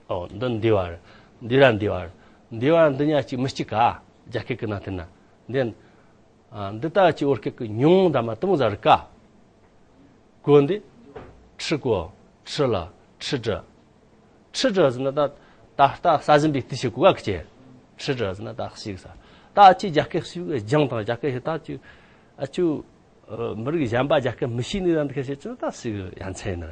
ཨོ་འདི་འདི་བ་ར། འདི་ར་འདི་བ་ར། འདི་བ་ར་འདི་ཉ་གཅིག་མི་གཅིག་ག་རྒྱ་སྐད་ཀྱི་ན་དེ་ན། འདི། ཨ་འདི་ལྟ་ཅི་བོད་སྐད་ཀྱི་ཉུང་འདྲ་མ་དུ་མོ་ཟ་རི་ཀ་གོ་འདི། ཁྲི་གོ་ཁྲི་ལ་ཁྲི་འདྲི། ཁྲི་འདྲི་ཟེར་ན་ད་ད་ལྟ་ས་ཟིན་པའི་དུས་ཤིག་གོ་ག་གི་ཅེ། ཁྲི་འདྲི་ཟེར་ན་ད་ཤིག་ས། ད་ཨ་ཅི་རྒྱ་སྐད་ཤིག་སྦྱང་དང་རྒྱ་སྐད་ཤིག་ད་ཅི་ཨ་ཅུ་མི་རིགས་གཞན་པ་རྒྱ་སྐད་མི་ཤེས་ནི་ད་འདི་ཁ་ཤས་ཅི་ད་ཤིག་ཡ་མཚན་ཡིན་ན།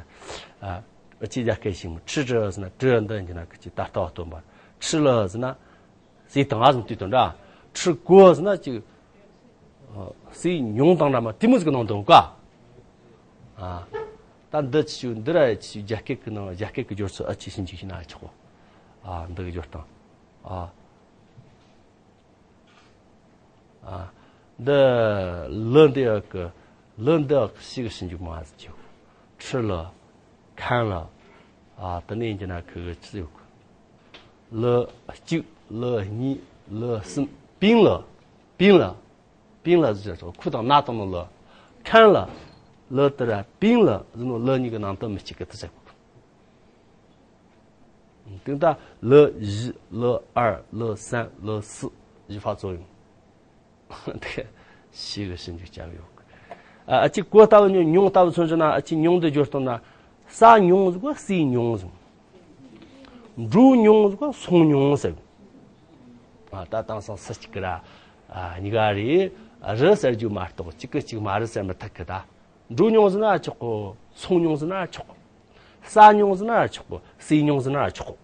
ཨ་ཅི་རྒྱ་སྐད་ཤིག་མོ་ཁྲི་འདྲི་ཟེར་ན་འདྲི་འདི་ཡིན་ན་གི་ཅི་ད་ལྟ་བ་སྟོན་པ། ཁྲི་ལ་ཟེར་ན། སྲས་དང་ང་ཟིག་དུས་དང་འདྲ། ཁྲི་གོ་ཟེར་ན་ཅིག་སྲས་ཉུང་དང་འདྲ་མ་དེ་མོ་ཟིག་གི་ནང་དུ་འོང་ག་ཨ་ད་འདི་ཅི་ཞིག་འདི་ར་ཅི་ཞིག་རྒྱ་སྐད་ཀྱི་ནང་རྒྱ་སྐད་ཀྱི་སྦྱོར་ཚུལ་ཨ་ཅི་ཞིག་འཇུག་ཤེས་ན་ཆོག་གོ་ཨ་འདི་གི་སྦྱོར་སྟངས། ཨ་ཨ་འདི་ལི་འདི་ཨ་གི་ལི་འདི་ཨ་གི་ཞིག་ཞིག་འཇུག་མ་ཟིག་ཆོག་ཁྲི་ལ་ཁན་ལ། ཨ་དེ་ནས་ཡིན་གྱི་ན་ཁི་གི་ཅི་ཡོད་གི་ལི་གཅིག་ལི་གཉིས་ལི་གསུམ། པིན་ལ། པིན་ལ། པིན་ལ་ཟེར་ཆོག་ཁུ་དང་ན་དང་ནོ་ལི། ཁན་ལ། ལི་དེ་ར་པིན་ལ་ཟེར་ནོ་ལི་གཉིས་ཀྱི་ནང་དུ་མི་གཅིག་གི་དུ་ཟེར་གོ། དེ་ད་ལི་བཞི་ལི་ཨར་ལི་སན་ལི་སི་བཞི་ཕ་ཚོ་ཡོང་། དེ་ཞིག་གི་ཞིབ་འཇུག་བྱ་གི་ཡོད། ཨ་ཅིག་གོ་ལྟ་བུ་ཉུང་ཉུང་ལྟ་བུ་མཚོན་ཆུ་ན་ཨ་ཅིག་ཉུང་དུ་སྦྱོར་སྟངས་ན། ས་ཉུང་ཟིག་གོ་སྲས་ཉུང་ཟིག་འབྲུ་ཉུང་ཟིག་གོ་སོང་ཉུང་ཟིག་ཨ་ད་དེང་སང་སུ་གཅིག་གི་ར་ཨ་གཉིས་ཀ་རེད། རི་ཟེར་རྒྱུ་མ་གཏོགས་གཅིག་གི་གཅིག་མ་རི་ཟེར་མི་ཐུབ་གི་ད། འབྲུ་ཉུང་ཟིག་ན་ཆོག་གོ་སོང་ཉུང་ཟིག་ན་ཆོག་གོ་ས་ཉུང་ཟིག་ན་ཆོག་གོ་སྲས་ཉུང་ཟིག་ན་ཆོག་གོ་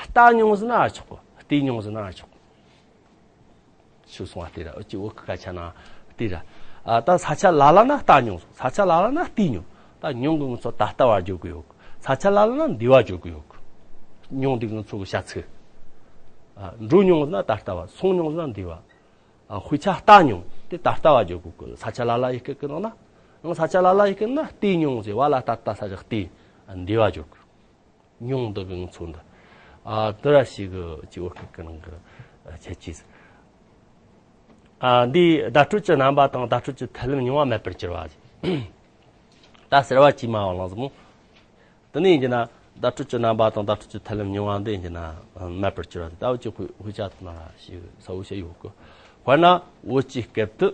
རྟ་ཉུང་ཟིག་ན་ཆོག་གོ་རྟས་ཉུང་ཟིག་ན་ཆོག་གོ་ཞུ་སོང་བ་དེ་ར་ཨ་ཅི་བོད་ཀྱི་སྐད་ཆ་ན་དེ་ར། ཨ་ད་ས་ཆ་ལ་ལ་ན་རྟ་ཉུང་སོང་ས་ཆ་ལ་ལ་ན་རྟས་ཉུང་། ད་ཉུང་གི་ང་ཚོ་ད་ལྟ་བ་བརྗོད་གི་ཡོད་གི་ས་ཆ་ལ་ལ་ན་འདས་པ་བརྗོད་གི་ཡོད་གི་ཉུང་འདི་ང་ཚོ་གི་བྱ་ཚིག་ཨ། འགྲོ་མྱོང་ཟེར་ན་ད་ལྟ་བ། སོང་མྱོང་ཟེར་ན་འདས་པ། ཨ། དཔེ་ཆ་ལྟ་མྱོང་དེ་ད་ལྟ་བ་བརྗོད་དགོས་གི། ས་ཆ་ལ་ལ་ཡི་སྐད་ཀྱི་ནང་ན། ཡང་ས་ཆ་ལ་ལ་ཡི་སྐད་ན་བལྟས་མྱོང་ཟེར་བ་ལ་ད་ལྟ་ས་ཆ་བལྟས་འདས་པ་བརྗོད་གི། མྱོང་འདི་གི་ཚོ་འདི། ཨ། འདི་ར་ཞིག་གི་ཅིག་བོད་སྐད་ཀྱི་ནང་གི་ཁྱད་ཆོས་ཟིག། ཨ། འདིའི་བརྡ་སྤྲོད་ཀྱི་རྣམ་པ་དང་བརྡ་སྤྲོད་ཀྱི་ཐབས་ལམ་རྙིང་བ་མེད་པར་གྱུར་པ་ཟེར། ད་ཟེར་བ་ཅིག་མ་བ་ལང་ཟིག་མོ། དེ་ནས་ཡིན་གྱི་ན་བརྡ་སྤྲོད་ཀྱི་རྣམ་པ་དང་བརྡ་སྤྲོད་ཀྱི་ཐབས་ལམ་རྙིང་བ་འདི་ཡིན་གྱི་ན་མེད་པར་གྱུར་པ་ཟེར། ད་འུ་ཅག་གི་དཔེ་ཆ་ཐོག་ན་ཞིག་གསལ་བོ་བཤད་ཡོད་གི། དཔེར་ན་བོད་ཀྱི་སྐད་དུ་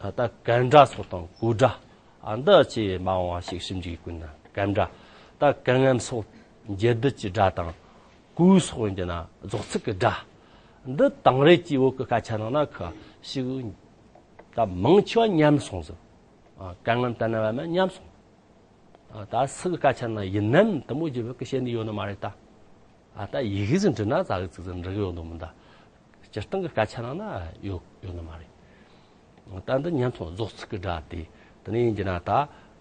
ད་གན་སྒྲ་སོགས་དང་གོ་སྒྲ། ཨ། འདི་ཅིག་མ་འོངས་པ་ཞིག་ཞིབ་འཇུག་ཡེད་དགོས་ན་གན་སྒྲ། ད་གན་ངམ་སོགས་འབྱེད་སྡུད་ཀྱི་སྒྲ་དང་། གོ་སོགས་ཡིན་གྱི་ན་རྫོགས་ཚིག་གི་སྒྲ། འདི་དེང་རབས་ཀྱི་བོད་ཀྱི་སྐད་ཆ་ནང་ན་ཁ་ཞིག་ད་མང་ཆེ་བ་ཉམས་སོང་ཟིག། ཨ། གན་ངམ་ད་ན་བ་མ་ཉམས་སོང་། ཨ། ད་སུ་གི་སྐད་ཆ་ན་ཡིན་ནམ་དེ་མོ་བརྗོད་པའི་སྐད་བཤད་ནི་ཡོད་ནི་མ་རེད་ད། ཨ། ད་ཡི་གེ་ཟིག་འབྲི་ན་ཙག་གི་ཙིག་ཟིག་འབྲི་གི་ཡོད་ནི་མི་འདའ། སྤྱིར་བཏང་གི་སྐད་ཆ་ནང་ན་ཡོད་ཡོད་ནི་མ་རེད། ད་འདི་ཉམས་སོང་། རྫོགས་ཚིག་གི་སྒྲ་དེ། དེ་ནས་ཡིན་གྱི་ན་ད་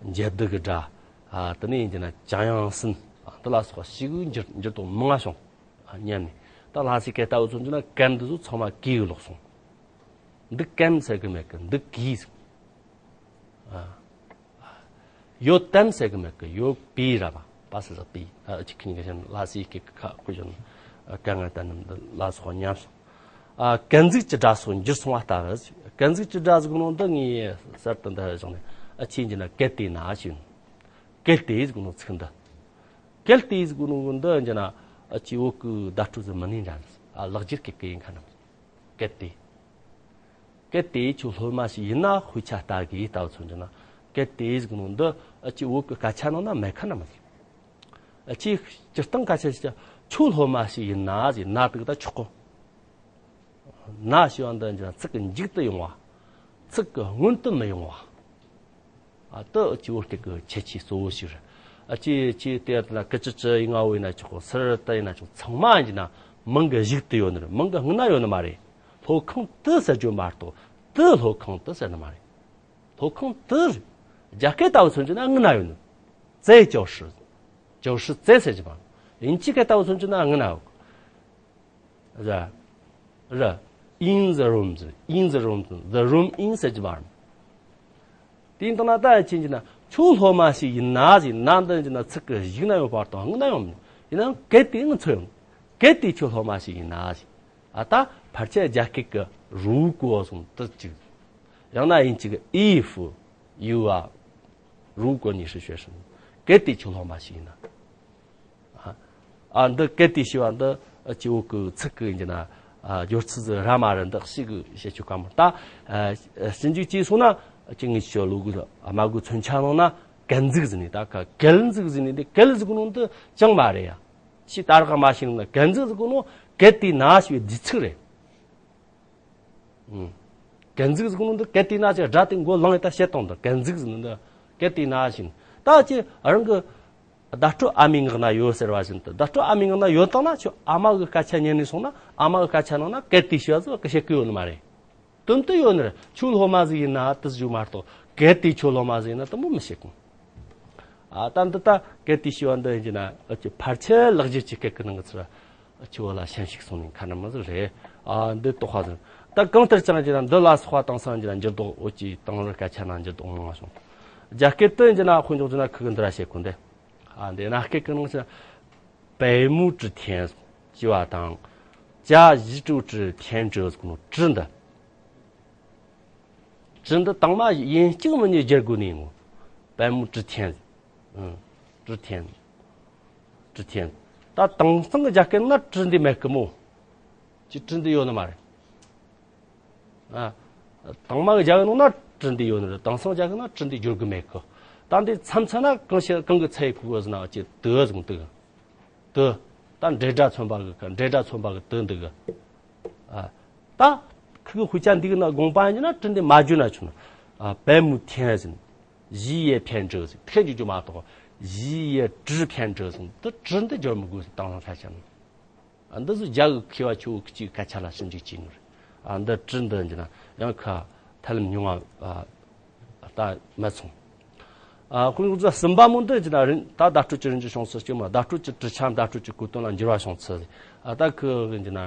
འབྱེད་སྡུད་གི་སྒྲ། ཨ། དེ་ནས་ཡིན་གྱི་ན་ཅང་ཡང་སྲིད། ཨ། འདི་ལ་སོགས་ཞིག་འགྱུར་འགྱུར་ལྡོག་མང་ང་བྱུང་། ཨ། ཉན་ནས་ད་ལྷ་སའི་སྐད་ལྟ་བུ་ཚོ་འགྱུར་ན་གན་འདི་ཚོ་ཚང་མ་གི་ལོག་སོང་། འདི་གན་ཟེར་གི་མེད་གི། འདི་གི་ཟིག། ཨ། ཡོད་དམ་ཟེར་གི་མེད་གི། ཡོད་པའི་ར་མ་པ་སི་ཟིག་པའི། ཨ། ཅིག་ཁྱིམ་གི་ཞན་ལ་སི་སྐད་ཁ་ཁུ་ཞན་ག་ང་ད་ནམ་འདི་ལ་སོགས་ཉམས་སོང་། ཨ། གན་ཟིག་གི་སྒྲ་སོགས་འགྱུར་སོང་བ་ལྟ་བུ། གན་ཟིག་གི་སྒྲ་ཟིག་ནོ་འདི་ངས་གསར་དུ་འདི་བཞག་ནས། ཨ། ཅི་ཡིན་གྱི་ན་གལ་ཏེ་ན་ཞིག། གལ་ཏེ་ཟིག་ནོ་ཚིག་འདི། གལ་ཏེ་ཟིག་ནོ་འདི་ཡིན་གྱི་ན། ཨ། ཅི་བོད་གི་བརྡ་སྤྲོད་ཟིག་མི་ནུས་འདྲ། ཨ། ལེགས་སྒྱུར་སྐད་གི་ཡིན་ཁ་ནམ། གལ་ཏེ། གལ་ཏེ་ཁྱོད་སློབ་མ་ཞིག་ཡིན་ན་དཔེ་ཆ་ལྟ་གི་ལྟ་བུ་ཚོ་འགྱུར་ན། གལ་ཏེ་ཟིག་ནོ་འདི་ཅིག་བོད་ཀྱི་སྐད་ཆ་ནང་ན་མེད་ཁ་ན་མ་ཟིག། ཅིག་སྤྱིར་བཏང་སྐད་ཆ་ཞིག་ཁྱོད་སློབ་མ་ཞིག་ཡིན་ན་ཟིག་ན་དེ་གི་ད་ཆོག་གོ། ན་ཞེས་པ་འདི་འགྱུར་ན་ཚིག་གི་མཇུག་ཏུ་ཡོང་བ། ཚིག་གི་སྔོན་དུ་མི་ཡོང་བ། ཨ། དེ་ཅིག་བོད་སྐད་ཀྱི་ཁྱད་ཆོས་གཙོ་བོ་ཞིག་རེད། ཨ། ཅི་ཅི་དེ་ལ་ཀི་ཅི་ཅི་ཡི་ང་བོ་ཡིན་ན་ཆོག་གོ། སི་རི་ཏི་ཡིན་ན་ཆོག། ཚང་མ་ཡིན་ན་མིང་གི་གཞུག་ཏུ་ཡོད་ནི་རེད། མིང་གི་སྔུན་ན་ཡོད་ནི་མ་རེད། སློབ་ཁང་དུ་ཟེར་རྒྱུ་མ་གཏོགས་དེ་སློབ་ཁང་དུ་ཟེར་ནི་མ་རེད། སློབ་ཁང་དུ་རེད། རྒྱ་སྐད་ལྟ་བུ་ཚོ་འགྱུར་ན་སྔུན་ན་ཡོད་ནི། 在教室། 教室 在་ཟེར་གྱི་མ་རེད། དབྱིན་ཇི་སྐད་ལྟ་བུ་ཚོ་འགྱུར་ན་སྔུན་ན་ཡོད། ར། ར། in the room། in the room། the room in ཟེར་གྱི་མ་རེད། དེ་ཡིན་དང་ན་ད་ཡ་ཅི་ཡིན་ན་ཁྱོད་སློབ་མ་ཞིག་ཡིན་ན་ཟིག་ན་འདི་ཡིན་ན་ཚིག་གི་གཞུག་ན་ཡོད་པར་དང་སྔུན་ན་ཡོང་མི་ཡིན་ན་གལ་ཏེ་ང་ཚོ་ཡོང་། གལ་ཏེ་ཁྱོད་སློབ་མ་ཞིག་ཡིན་ན་ཟིག། ཨ། ད་ཕལ་ཆེར་རྒྱ་སྐད་ཀྱི་如果 སོང་དུ་ཅིག། ཡང་ན་དབྱིན་ཇི་གི་if you are 如果你是学生། གལ་ཏེ་ཁྱོད་སློབ་མ་ཞིག་ཡིན་ན། ཨ། འདི་གལ་ཏེ་ཞེས་པ་འདི་སྐྱེ་བོ་གི་ཚིག་གི་ཡིན་གྱི་ན། ཨ། སྦྱོར་ཚུལ་ཟིག་ར་མ་རེད། འདི་ཞིག་གི་བཤད་ཆོག་ག་མོ། ད་ཞིབ་འཇུག་བྱས་སོང་ན་ཅི་ངེས་ཤོ་ལུ་གུ་དམར་གུ་མཚོན་ཆ་ནང་ན་གན་ཟིག་ཟིན་ནས། ད་ག་གལ་ཟིག་ཟིན་ནས། འདི་གལ་ཟིག་ནོ་འདི་ཅང་མ་རེད་ཡ། ཞེས་ད་རག་མ་ཤེས་ན་གན་ཟིག་ཟིག་ནོ་གལ་ཏེ་ན་ཞེས་པའི་འདི་ཚིག་རེད། ཨང་། གན་ཟིག་ཟིག་ནོ་འདི་གལ་ཏེ་ན་ཅིག་སྒྲ་དེ་མགོ་ལངས་ཡོད་ད་བཤད་སྟངས་འདི་གན་ཟིག་ཟིག་ནོ་འདི་གལ་ཏེ་ན་ཞིག། ད་ཅི་རང་གི་བརྡ་སྤྲོད་ཨ་མའི་ངག་ན་ཡོད་ཟེར་བ་བཞིན་དུ། བརྡ་སྤྲོད་ཨ་མའི་ངག་ན་ཡོད་དང་ན་ཁྱོད་ཨ་མ་གི་སྐད་ཆ་ཉན་ནས་སོང་ན་ཨ་མ་གི་སྐད་ཆ་ནང་ན་གལ་ཏེ་ཞེས་པ་ཟིག་གི་བཤད་གི་ཡོད་ནི་མ་རེད། དོན་དུ་ཡོད་ནི་རེད། ཁྱོད་སློབ་མ་ཟིག་ཡིན་ན་དེ་ཟིག་མ་གཏོགས་གལ་ཏེ་ཁྱོད་སློབ་མ་ཟིག་ཡིན་ན་དེ་མོ་མི་བཤད་གི། ཨ། ད་འདི་ད་གལ་ཏེ་ཞེས་པ་འདི་ཡིན་གྱི་ན་ཨ་ཅི་ཕལ་ཆེར་ལེགས་སྒྱུར་གྱི་སྐད་ཀྱི་ནང་གི་ཚུལ་ཆུ་བོ་ལ་ཞབས་ཞུགས་སོང་ནས་ཁ་ན་མི་ཟིག་རེད། ཨ། འདི་རྟོགས་པ་ཟིན། ད་གང་ལྟར་ཀྱང་གྱི་ན་འདི་ལ་སོགས་པ་དེང་སང་གྱི་ན་འགྱུར་ལྡོག་འོ་ཅི་དེང་རབས་སྐད་ཆ་ནང་འགྱུར་ལྡོག་མང་བ་བྱུང་། རྒྱ་སྐད་དུ་ཡིན་གྱི་ན་དཔེ་འཇོག་གྱི་ན་ཁུ་གི་འདི་ར་བཤད་གོ་འདི། ཨ། འདི་ན་སྐད་ཀྱི་ནང་གྱི་ན་白木之天 ཞེས་པ་དང་假宇宙之天者 ཟེར་གོ་ནོ་之འདི།之འདི་དང་མ་ཡིན་གཅིག་མིན་གཉིས་སྦྱར་དགོས་ནི་ཡིན་ནོ། 白木之天། ཨང་། 之天། 之天། ད་དེང་སང་གི་རྒྱ་སྐད་ན་之འདི་མེད་གི་མོ། ཅི་之འདི་ཡོད་ནི་མ་རེད། ཨ། དང་མ་གི་རྒྱ་གི་ནང་ན་之འདི་ཡོད་ནི་རེད། དེང་སང་རྒྱ་གི་ན་之འདི་སྦྱོར་གི་མེད་གི། ད་འདི་མཚམས་མཚམས་ན་གང་ཞིག་གང་གི་ཚེ་གུ་གི་ཟིན་ན་ཅི་དུ་ཟིག་འདུག་གི། དུ། ད་འབྲེལ་སྒྲ་མཚོན་པ་གི་ཁ། འབྲེལ་སྒྲ་མཚོན་པ་གི་དུ་འདུག་གི། ཨ། ད་ཁུ་གི་དཔེ་ཆ་འདི་གི་ན་དགོངས་པ་ཡིན་ན་之འདི་མ་བརྗོད་ན་ཆོག་ན། ཨ། 白木天 ཟིན། 宇也偏折 ཟིན། 偏 བརྗོད་རྒྱུ་མ་གཏོགས། 宇也之偏折 ཟིན། དེ་之འདི་སྦྱོར་མི་དགོས་ཟིན། དེང་སང་ས་ཆ་ན། ཨ། འདི་ཚོ་རྒྱ་གི་མཁས་པ་ཆུ་བོ་གཅིག་སྐད་ཆ་ལ་ཞིབ་འཇུག་བྱས་ནོ་རེད། ཨ། འདི་之འདི་འགྱུར་ན་ཡང་ཁ་ཐལ་ལམ་ཉུང་བ། ཨ། ད་མ་སོང་། ཨ་ཁོང་ཚོ་གསུམ་པ་མོ་འདི་ཅི་ན་རིན་ད་བརྡ་སྤྲོད་ཀྱི་རིན་གྱི་བྱུང་ཚུལ་གཅིག་མ། བརྡ་སྤྲོད་ཀྱི་གྲུབ་ཆ་བརྡ་སྤྲོད་ཀྱི་གོ་དོན་ལ་འགྱུར་བ་བྱུང་ཚུལ། ཨ་ད་ཁི་ཅི་ན་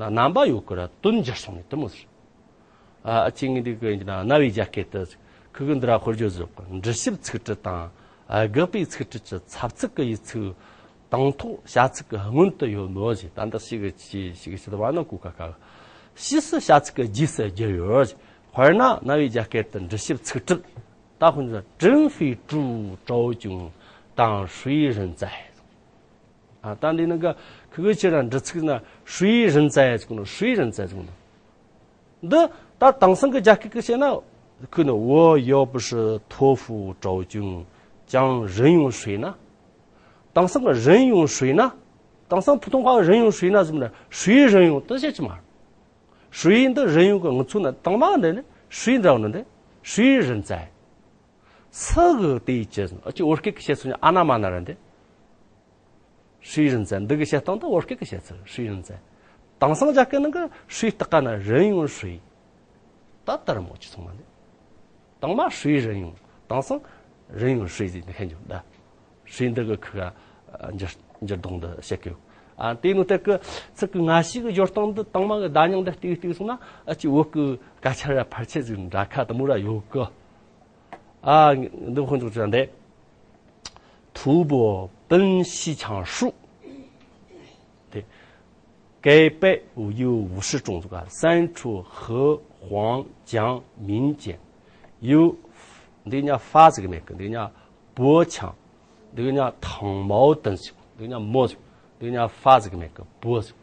རྣམ་པ་ཡོད་ཀི་ར་དོན་འགྱུར་སོང་ནས་དུ་མོ་ཟེར། ཨ་ཅི་ངེས་འདི་གི་ཅི་ན་རྣ་བའི་རྒྱ་སྐད་དུ་ཁི་གི་འདི་ར་དཔེར་བརྗོད་བཟོ་གི། འབྲི་ཞིབ་ཚིག་གྲུབ་དང་དགག་པའི་ཚིག་གྲུབ་ཀྱི་ཚབ་ཚིག་གི་ཡིག་ཚིག་དང་ཐོག་བྱ་ཚིག་གི་སྔོན་དུ་ཡོད་ནོ་ཞེས། ད་འདི་ཞིག་གི་ཞིག་གི་ཞིག་གི་ཞིག་གི་བ་ན་གོ་ཀ་ཀ། ཕྱིས་སུ་བྱ་ཚིག་གི་རྗེས་སུ་བསྒྱུར་ཡོད། དཔེར་ན་རྣ་བའི་རྒྱ་སྐད་དུ་འབྲི་ཞིབ་ཚིག་གྲུབ། ད་ཁོང་ཚོ་ཀྲིན་ཧྥེ་ཀྲུའུ་ཀྲའོ་ཅུང་དང་ཧྲུའེ་རིན་ཙའེ། ཨ་ད་འདི་ནང་གི་ཁི་གི་ཆེ་ར་འབྲི་ཚིག་ན་ཧྲུའེ་རིན་ཙའེ་ཟེར་གོ་ནོ། ཧྲུའེ་རིན་ཙའེ་ཟེར་གོ་ནོ། འདི་ད་དེང་སང་གི་རྒྱ་སྐད་ཀྱི་བཤད་ན་ཁོ་ནི་我又不是托福招军将人用水呢། དེང་སང་གི་人用水呢། དེང་སང་普通话人用水呢་ཟེར་ན་水人用དུ་བཤད་ཀྱི་མ་རེད། 水འདི་人用གི་ངུ་ཚུགས་ན་དང་མ་འདི་ནི་水འདྲ་བ་ནི་འདི་水人在། 这个对接ཨ་ཅི་བོད་སྐད་ཀྱི་བཤད་ཚུལ་ནི་ཨ་ན་མ་ན་ར་འདི། 水人在འདི་གི་བཤད་སྟངས་དེ་བོད་སྐད་ཀྱི་བཤད་ཚུལ་水人在། དེང་སང་རྒྱ་སྐད་ནང་གི་水ལྟག་ཀ་ན་人用水ད་ལྟར་མོ་ཅི་ཚང་མ་འདི། དང་མ་水人用དེང་སང་人用水ཟེར་ནི་ཁ་འཇུག་ད། 水འདི་གི་ཁུ་ག་འགྱུར་འགྱུར་ལྡོག་འདི་བཤད་གི་ཡོད། ཨ་དེ་ནོ་དེ་གི་ཚིག་གི་སྔ་ཕྱི་གི་སྦྱོར་སྟངས་འདི་དང་མ་གི་བརྡ་རྙིང་འདི་ཏིག་ཏིག་སོང་ན་ཨ་ཅི་བོད་གི་སྐད་ཆ་ར་ཕལ་ཆེར་ཟིག་འདྲ་ཁ་དུ་མོ་ར་ཡོད་གི། ཨ་འདི་ཁོང་ཚོ་ཅི་འདི། 吐蕃奔西羌数དེ། 改白无忧无事种族啊，三除河黄姜民间，有འདི་ཉ་ཧྥ་ཟིག་མེད་གི། འདི་ཉ་博强འདི་ཉ་唐毛等ཟིག་འདི་ཉ་མོ་ཟིག་འདི་ཉ་ཧྥ་ཟིག་མེད་གི། 博ཟིག་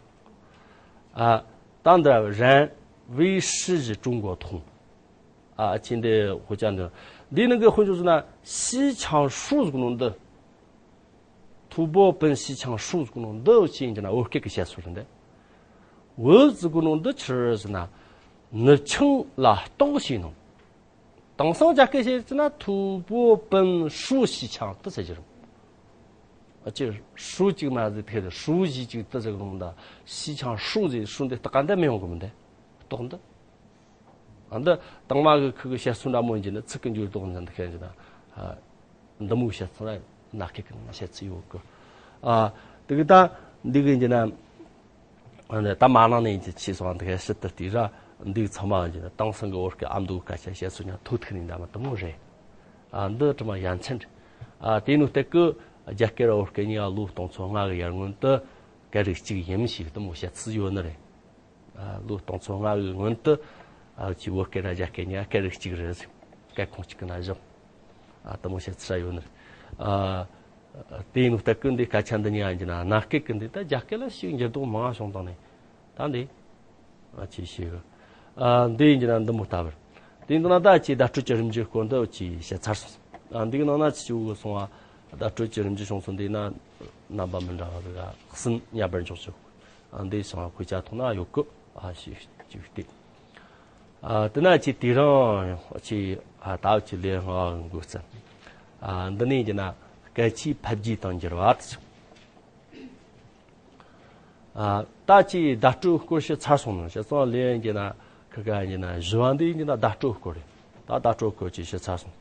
ཨ་ད་འདི་རན་为时日中国通 ཨ་ཆེན་དེ་ཧུ་ཅན་དེ། འདི་ནང་གི་ཧུན་ཅུ་ཟེར་ན་西羌数ཟེར་གོ་ནོ་འདི། 吐蕃奔西羌数ཟེར་གོ་ནོ་འདི་ཆེན་གྱི་ན་བོད་སྐད་ཀྱི་བཤད་སྲོལ་རེད་འདི། བོད་ཟེར་གོ་ནོ་འདི་ཆི་རེད་ཟེར་ན། ནུབ་ཆིངས་ལ་གཏོགས་བྱས་ནོ། དེང་སང་རྒྱ་སྐད་བཤད་ཟེར་ན 吐蕃奔数西羌དུ་ཟེར་གྱི་རེད། ཨ་ཅེ་数གཅིག་མ་ཟེར་ཐེ་རེད། 数གཞི་གཅིག་དུ་ཟེར་གོ་ནོ་འདི། 西羌数ཟེར་数འདི་ལྟག་ཀ་འདི་མི་ཡོང་གི་མི་འདི། རྟོགས་འདི། ཨ་འདི་དང་མ་གི་ཁུ་གི་བཤད་སྲོལ་འདྲ་མོ་ཡིན་གྱི་ན་ཚིག་གི་འགྱུར་ལྡོག་འཛིན་འདི་ཁྱེད་ཀྱི་ན། ཨ་འདི་མོ་བཤད་ཚུལ་ལ་ན་སྐད་ཀྱི་ན་བཤད་ཚུལ་ཡོད་གི། ཨ་དེ་གི་ད་འདི་གི་ཡིན་གྱི་ན། ཨ་ནི་ད་མ་ནང་ནས་ཡིན་གྱི་ཆེས་སོང་འདི་གི་ཕྱི་དུ་དེ་ར་འདི་གི་ཚང་མ་ཡིན་གྱི་ན་དེང་སང་གི་བོད་སྐད་ཨ་མདོ་གི་སྐད་ཆ་བཤད་སྲོལ་ཉ་ཐོ་ཐུག་ནས་འདྲ་མ་དུ་མོ་རེད། ཨ་འདི་དྲི་མ་ཡ་མཚན་རེད། ཨ་དེ་ནོ་སྟེགས་གི་རྒྱ་སྐད་ར་བོད་སྐད་གཉིས་ཀ་ལོ་སྟོང་ཚོ་ལྔ་གི་ཡར་སྔོན་དུ་སྐད་རིགས་གཅིག་ཡིན་ཞེས་དུ་མོ་བཤད་ཚུལ་ཡོད་ནི་རེད། ཨ་ལོ་སྟོང་ཚོ་ལྔ་གི་སྔོན་དུ་ཨ་ཅི་བོད་སྐད་ར་རྒྱ་སྐད་གཉིས་ཀ་སྐད་རིགས་གཅིག་རེད་ཟེར། སྐད་ཁོངས་གཅིག་གི་ན་བཞག་ཨ་དུ་མོ་བཤད་ཚུལ་ར་ཡོད་ནི་རེད། ཨ་དེ་ནོ་སྟེགས་གི་འདི་སྐད་ཆ་འདི་གཉིས་ཀ་ཡིན་གྱི་ན་ན་སྐད་གི་འདི་ད་རྒྱ་སྐད་ལ་ཞིག་འགྱུར་ལྡོག་མང་བ་བྱུང་བཏང་ནས་ད་འདི། ཨ་ཅི་ཞིག་ཨ་འདི་ཡིན་གྱི་ན་འདི་མོ་ལྟ་བུར། དེ་འདི་ན་ད་ཅི་བརྡ་སྤྲོད་ཀྱི་རིམ་གྱིས་སྐོར་འདི་ཅི་བཤད་ཚར་སོང་། ཨ་འདི་གི་ནང་ན་ཅི་ཞུ་དགོས་སོང་བ། བརྡ་སྤྲོད་ཀྱི་རིམ་གྱིས་བྱུང་སོང་། འདི་ན་རྣམ་པ་མི་འདྲ་བ་ཟིག་ག་གསུམ་ཉ་པར་འཇོག་ཆོག་ཨ་འདི་སོང་བ་ཁོས་ཅ་ཐོག་ན་ཡོད་གི། ཨ་ཞིག་ཅིག་སྟེ། ཨ་དེ་ན་ཅི་དེ་རང་ཅི་ཨ་ད་ཅི་ལས་སྔ་བ་འགོ་བཙན། ཨ་འདི་ནས་ཀྱི་ན་སྐད་ཆའི་ཕལ་རྒྱས་དང་འགྱུར་བ་དེ་ཚོ། ཨ་ད་ཅི་བརྡ་སྤྲོད་སྐོར་ཞིག་ཚར་སོང་ནོ། བྱས་ཙང་ལས་ཡན་གྱི་ན་ཁ་ཁ་ཡན་གྱི་ན་བཞི་བ་འདི་ཡན་གྱི་ན་བརྡ་སྤྲོད་སྐོར་རེད། ད་བརྡ་སྤྲོད་སྐོར་ཅིག་ཞིག་ཚར་སོང་།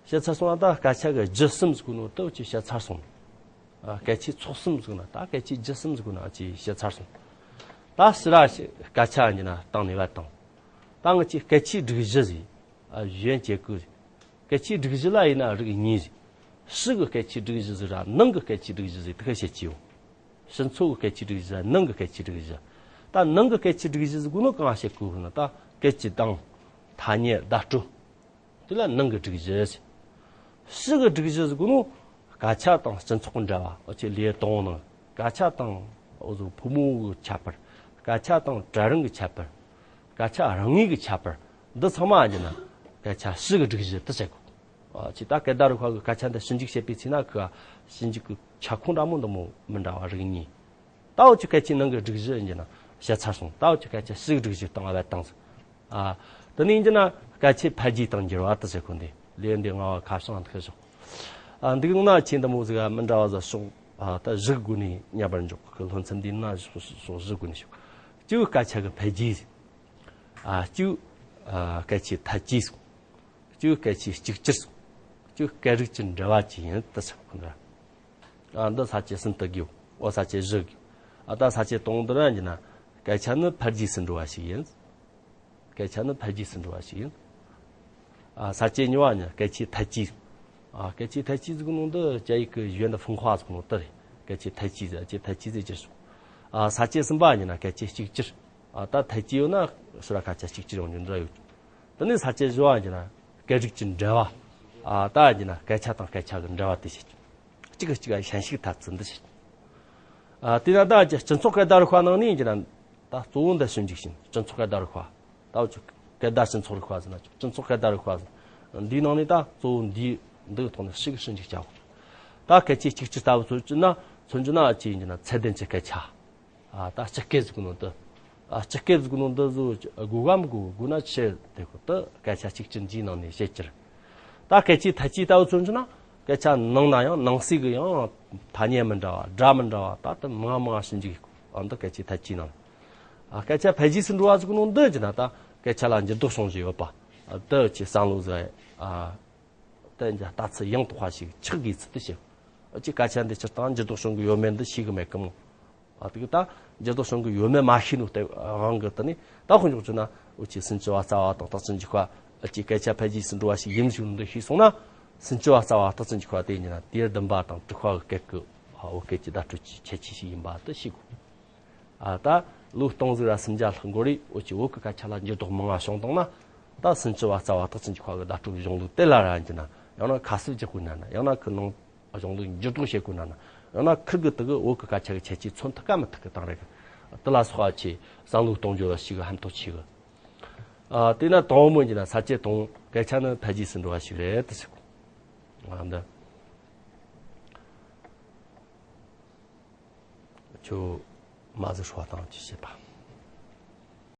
ཞིག་ཚར་སོང་ན་ད་སྐད་ཆ་གི་རྒྱུ་གསུམ་ཟིག་ནོ་ད་ཅིག་ཞིག་ཚར་སོང་། ཨ་སྐད་ཆའི་ཚོགས་གསུམ་ཟིག་ན་ད་སྐད་ཆའི་རྒྱུ་གསུམ་ཟིག་ན་ཅིག་ཞིག་ཚར་སོང་། ད་ཕྱི་ར་ཞིག་སྐད་ཆ་ཡན་གྱི་ན་སྟེང་ནས་བ་དང་། ད་ང་ཅིག་སྐད་ཆའི་སྒྲིག་གཞི་ཟིག་ཨ་གཞན་གྱི་ཀུ་ཟིག་སྐད་ཆའི་སྒྲིག་གཞི་ལ་ཡིན་ན་རིགས་གཉིས་ཟིག་ཕྱི་གི་སྐད་ཆའི་སྒྲིག་གཞི་ཟིག་ར་ནང་གི་སྐད་ཆའི་སྒྲིག་གཞི་ཟིག་དེ་ག་བཤད་ཀྱི་ཡོད། ཕྱི་ཚུལ་གྱི་སྐད་ཆའི་སྒྲིག་གཞི་ར་ནང་གི་སྐད་ཆའི་སྒྲིག་གཞི། ད་ནང་གི་སྐད་ཆའི་སྒྲིག་གཞི་ཟིག་གོ་ནོ་གང་བཤད་གོ་ན་ད་སྐད་ཀྱི་གདངས། ཐ་སྙད། བརྡ་སྤྲོད། དེ་ལ་ནང་གི་སྒྲིག་གཞི་ཟེར། ཕྱི་གི་སྒྲིག་གཞི་ཟེར་གོ་ནོ། སྐད་ཆ་དང་སྤྱི་ཚོགས་འབྲེལ་བ་འོ་ཅེ་ལས་དང་ནང་སྐད་ཆ་དང་འོ་ཟོ་ཕོ་མོ་གི་ཁྱད་པར། སྐད་ཆ་དང་གྲལ་རིམ་གི་ཁྱད་པར། སྐད་ཆ་རང་ངོས་གི་ཁྱད་པར། འདི་ཚང་མ་ཡིན་ན་སྐད་ཆ་ཕྱི་གི་སྒྲིག་གཞི་དུ་ཟེར་གོ། ཨ་ཅི་ད་སྐད་བརྡ་རུ་ཁ་གི་སྐད་ཆ་འདི་ཞིབ་འཇུག་བྱེད་པའི་ཚེ་ན་ཁི་ཞིབ་འཇུག་གི་ཁྱབ་ཁོངས་འདྲ་མོ་འདི་མོ་མི་འདྲ་བ་རིགས་གཉིས། ད་འུ་ཅི་སྐད་ཆའི་ནང་གི་སྒྲིག་གཞི་ཡིན་གྱི་ན་བཤད་ཚར་སོང་། ད་འུ་ཅི་སྐད་ཆ་ཕྱི་གི་སྒྲིག་གཞི་དང་བ་དང་ཟེར། ཨ་དེ་ནས་ཡིན་གྱི་ན་སྐད་ཆའི་འཕེལ་རྒྱས་དང་འགྱུར་བ་དུ་ཟེར་གོ་འདི་ལས་འདི་ང་བ་ཁ་བྱང་འདི་ཤོག་ཨ་འདི་གི་ནང་ན་ཆེ་འདི་མོ་ཟིག་མི་འདྲ་བ་ཟིག་ཤོག་ཨ་ད་བཞི་གི་སྒོ་ནས་ཉ་པར་འཇོག་གི་ལྷོ་མཚམས་འདི་ན་ཤོག་བཞི་གི་སྒོ་ནས་ཤོག་གཅིག་སྐད་ཆ་གི་འཕེལ་རྒྱས་ཟིག་ཨ་གཅིག་ཨ་སྐད་ཆའི་འཐབ་ཇུས་ཟིག་གཅིག་སྐད་ཆའི་གཅིག་གྱུར་སོང་། ཅིག་སྐད་རིགས་ཀྱི་འབྲེལ་བ་ཅིག་ཡིན་དུ་ཆགས་གོ་འདྲ། ཨ་འདི་ས་བཅད་གསུམ་དུ་དགོས། འོ་ས་བཅད་བཞི་དགོས། ཨ་ད་ས་བཅད་དང་པོ་འདི་ར་ཡིན་ན་སྐད་ཆ་ནི་འཕེལ་རྒྱས་སུ་འགྲོ་བ་ཞིག་ཡིན། སྐད་ཆ་ནི་འཕེལ་རྒྱས་སུ་འགྲོ་བ་ཞིག་ཡིན། ཨ་ས་བཅད་གཉིས་པ་ནི་སྐད་ཆའི་འཐད་ཇུས། ཨ་སྐད་ཆའི་འཐད་ཇུས་ཟེར་གོ་ནོ་འདི་རྒྱ་ཡིག་གི་ཡོན་ཏན་ཕུང་ཁ་ཟེར་གོ་ནོ་དེ་རེད། སྐད་ཆའི་འཐད་ཇུས་ཟེར། སྐད་ཆའི་འཐད་ཇུས་ཟེར་གྱི་ཞོག་ཨ་ས་བཅད་གསུམ་པ་ཡིན་ན་སྐད་ཆའི་གཅིག་གྱུར། ཨ་ད་འཐད་ཇུས་ཡོད་ན་ཕྱི་ར་སྐད་ཆ་གཅིག་གྱུར་ཡོང་རྒྱུ་འདྲ་ཡོད། དེ་ནས་ས་བཅད་བཞི་པ་ཡིན་ན་སྐད་རིགས་ཀྱི་འབྲེལ་བ། ཨ་ད་ཡིན་ན་སྐད་ཆ་དང་སྐད་ཆ་གི་འབྲེལ་བ་དེ་བཤད། གཅིག་གིས་གཅིག་ལ་ཞེན་ཤུགས་ཐེབས་ཚུལ་འདི་བཤད། ཨ་དེས་ན་ད་སྤྱི་ཚོགས་སྐད་བརྡ་རིག་པ་ནང་ནས་ཡིན་ན་ད་གཙོ་བོ་འདི་ཞིབ་འཇུག་བྱས་ནས། སྤྱི་ཚོགས་སྐད་བརྡ་རིག་པ། ད་འུ་ཅག་སྐད་བརྡ་སྤྱི་ཚོགས་རིག་པ་ཟེར་ན་ཆོག་སྤྱི་ཚོགས་སྐད་བརྡ་རིག་པ་ཟེར། འདིའི་ནང་ནས་ད་གཙོ་བོ་འདིའི་འདི་གི་ཐོག་ནས་ཞིབ་ཞིབ་འཇུག་བྱ་དགོས། ད་སྐད་ཆའི་གཅིག་གྱུར་ལྟ་བུ་མཚོན་གྱི་ན། མཚོན་གྱི་ན་ཅི་ཡིན་གྱི་ན་ཚད་ལྡན་གྱི་སྐད་ཆ། ཨ་ད་སྤྱི་སྐད་ཟེར་གོ་ནོ་འདི། ཨ་སྤྱི་སྐད་ཟེར་གོ་ནོ་འདི་བཟོ་དགོས་ག་མི་དགོས། དགོས་ན་ཆེ་དེ་གོ་ད་སྐད་ཆ་གཅིག་གྱུར་འདིའི་ནང་ནས་བཤད་ཀྱི་རེད། ད་སྐད་ཆའི་འཐད་ཇུས་ལྟ་བུ་མཚོན་གྱི་ན། སྐད་ཆ་ནང་ན་ཡང་ནང་གསེས་ཀྱི་ཡང་ཐ་སྙད་མི་འདྲ་བ། སྒྲ་མི་འདྲ་བ། ད་ལྟ་མང་མང་ཞིབ་འཇུག་ཡེད་དགོས། ཨ་འདི་སྐད་ཆའི་འཐད་ཇུས་ནང་། ཨ་སྐད་ཆ་འཕེལ་རྒྱས་སུ་འགྲོ་བ་ཟེར་གོ་ནོ་འདི་གྱི་ན་ད་སྐད་ཆ་ལ་འགྱུར་ལྡོག་བྱུང་བཞིན་ཡོད་པ། ཨ་འདི་ཆེ་བསམ་བློ་ཟེར། ཨ་དེ་འདྲ་ལྟ་ཚུལ་ཡང་དག་པ་ཞིག་ཆགས་དགོས་ཚུལ་དེ་བཤད། ཨ་ཅིག་སྐད་ཆ་འདི་སྤྱིར་བཏང་འགྱུར་ལྡོག་བྱུང་གི་ཡོད་མེད་འདི་ཤེས་གི་མེད་གི་མོ། ཨ་དེ་གི་ད་འགྱུར་ལྡོག་བྱུང་གི་ཡོད་མེད་མ་ཤེས་ནོ་དེ་དབང་གིས་དེ་ནི་ད་དཔེ་འཇོག་བྱུང་ན། འུ་ཅག་སུམ་ཅུ་པ་རྩ་བ་དང་རྟགས་ཅན་འཇུག་པ། ཨ་ཅིག་སྐད་ཆ་འཕེལ་རྒྱས་སུ་འགྲོ་བ་ཞིག་ཡིན་ཞུ་ནོ་འདི་ཤེས་སོང་ན། སུམ་ཅུ་པ་རྩ་བ་རྟགས་ཅན་འཇུག་པ་དེ་ཡིན་ན་དེའི་བདུན་པ་དང་དྲུག་པ་གི་སྐད་ཀྱི། ཨ་བོད་སྐད་ཀྱི་བརྡ་སྤྲོད་ཀྱི་ཁྱད་ཆོས་ཤིག་ཡིན་པ་དེ་ཤེས་དགོས། ཨ་ད་ལོ་སྟོང་ཟིག་ར་སུམ་བརྒྱ་ལྷག་འགོར་རེ་འུ་ཅག་བོད་ཀྱི་སྐད་ཆ་ལ་འགྱུར་ལྡོག་མང་ང་བྱུང་བཏང་ན། ད་སུམ་ཅུ་པ་རྩ་བ་རྟགས་ཅན་གྱི་ཁ་གི་བརྡ་སྤྲོད་གཞུང་ལུགས་དེ་ལ་ར་ཡིན་གྱི་ན། ཡང་ན་ཁ་གསབ་རྒྱག་དགོས་ན་ན། ཡང་ན་ཁོའི་ནང་གཞུང་ལུགས་འགྱུར་ལྡོག་བྱེད་དགོས་ན་ན། ཡང་ན་ཁིར་གི་དེ་གི་བོད་ཀྱི་སྐད་ཆ་གི་ཁྱད་ཆོས་མཚོན་ཐུབ་ག་མི་ཐུབ་གི་བཏང་རེད་གི། དེ་ལ་སོགས་པ་ཆེ་བསམ་བློ་གཏོང་རྒྱུ་ལ་ཞིག་ཧན་ཐོག་ཆེ་གི། ཨ་དེས་ན་དང་པོ་ཡིན་གྱི་ན་ས་བཅད་དང་སྐད་ཆ་ནི་འཕེལ་རྒྱས་སུ་འགྲོ་བ་ཞིག་རེད་དེ་ཟེར་གོ། ཨ་འདི་ཁྱོད་མ་ཟིག་ཧྲོ་བ་དང་ཅི་བྱེད་པ།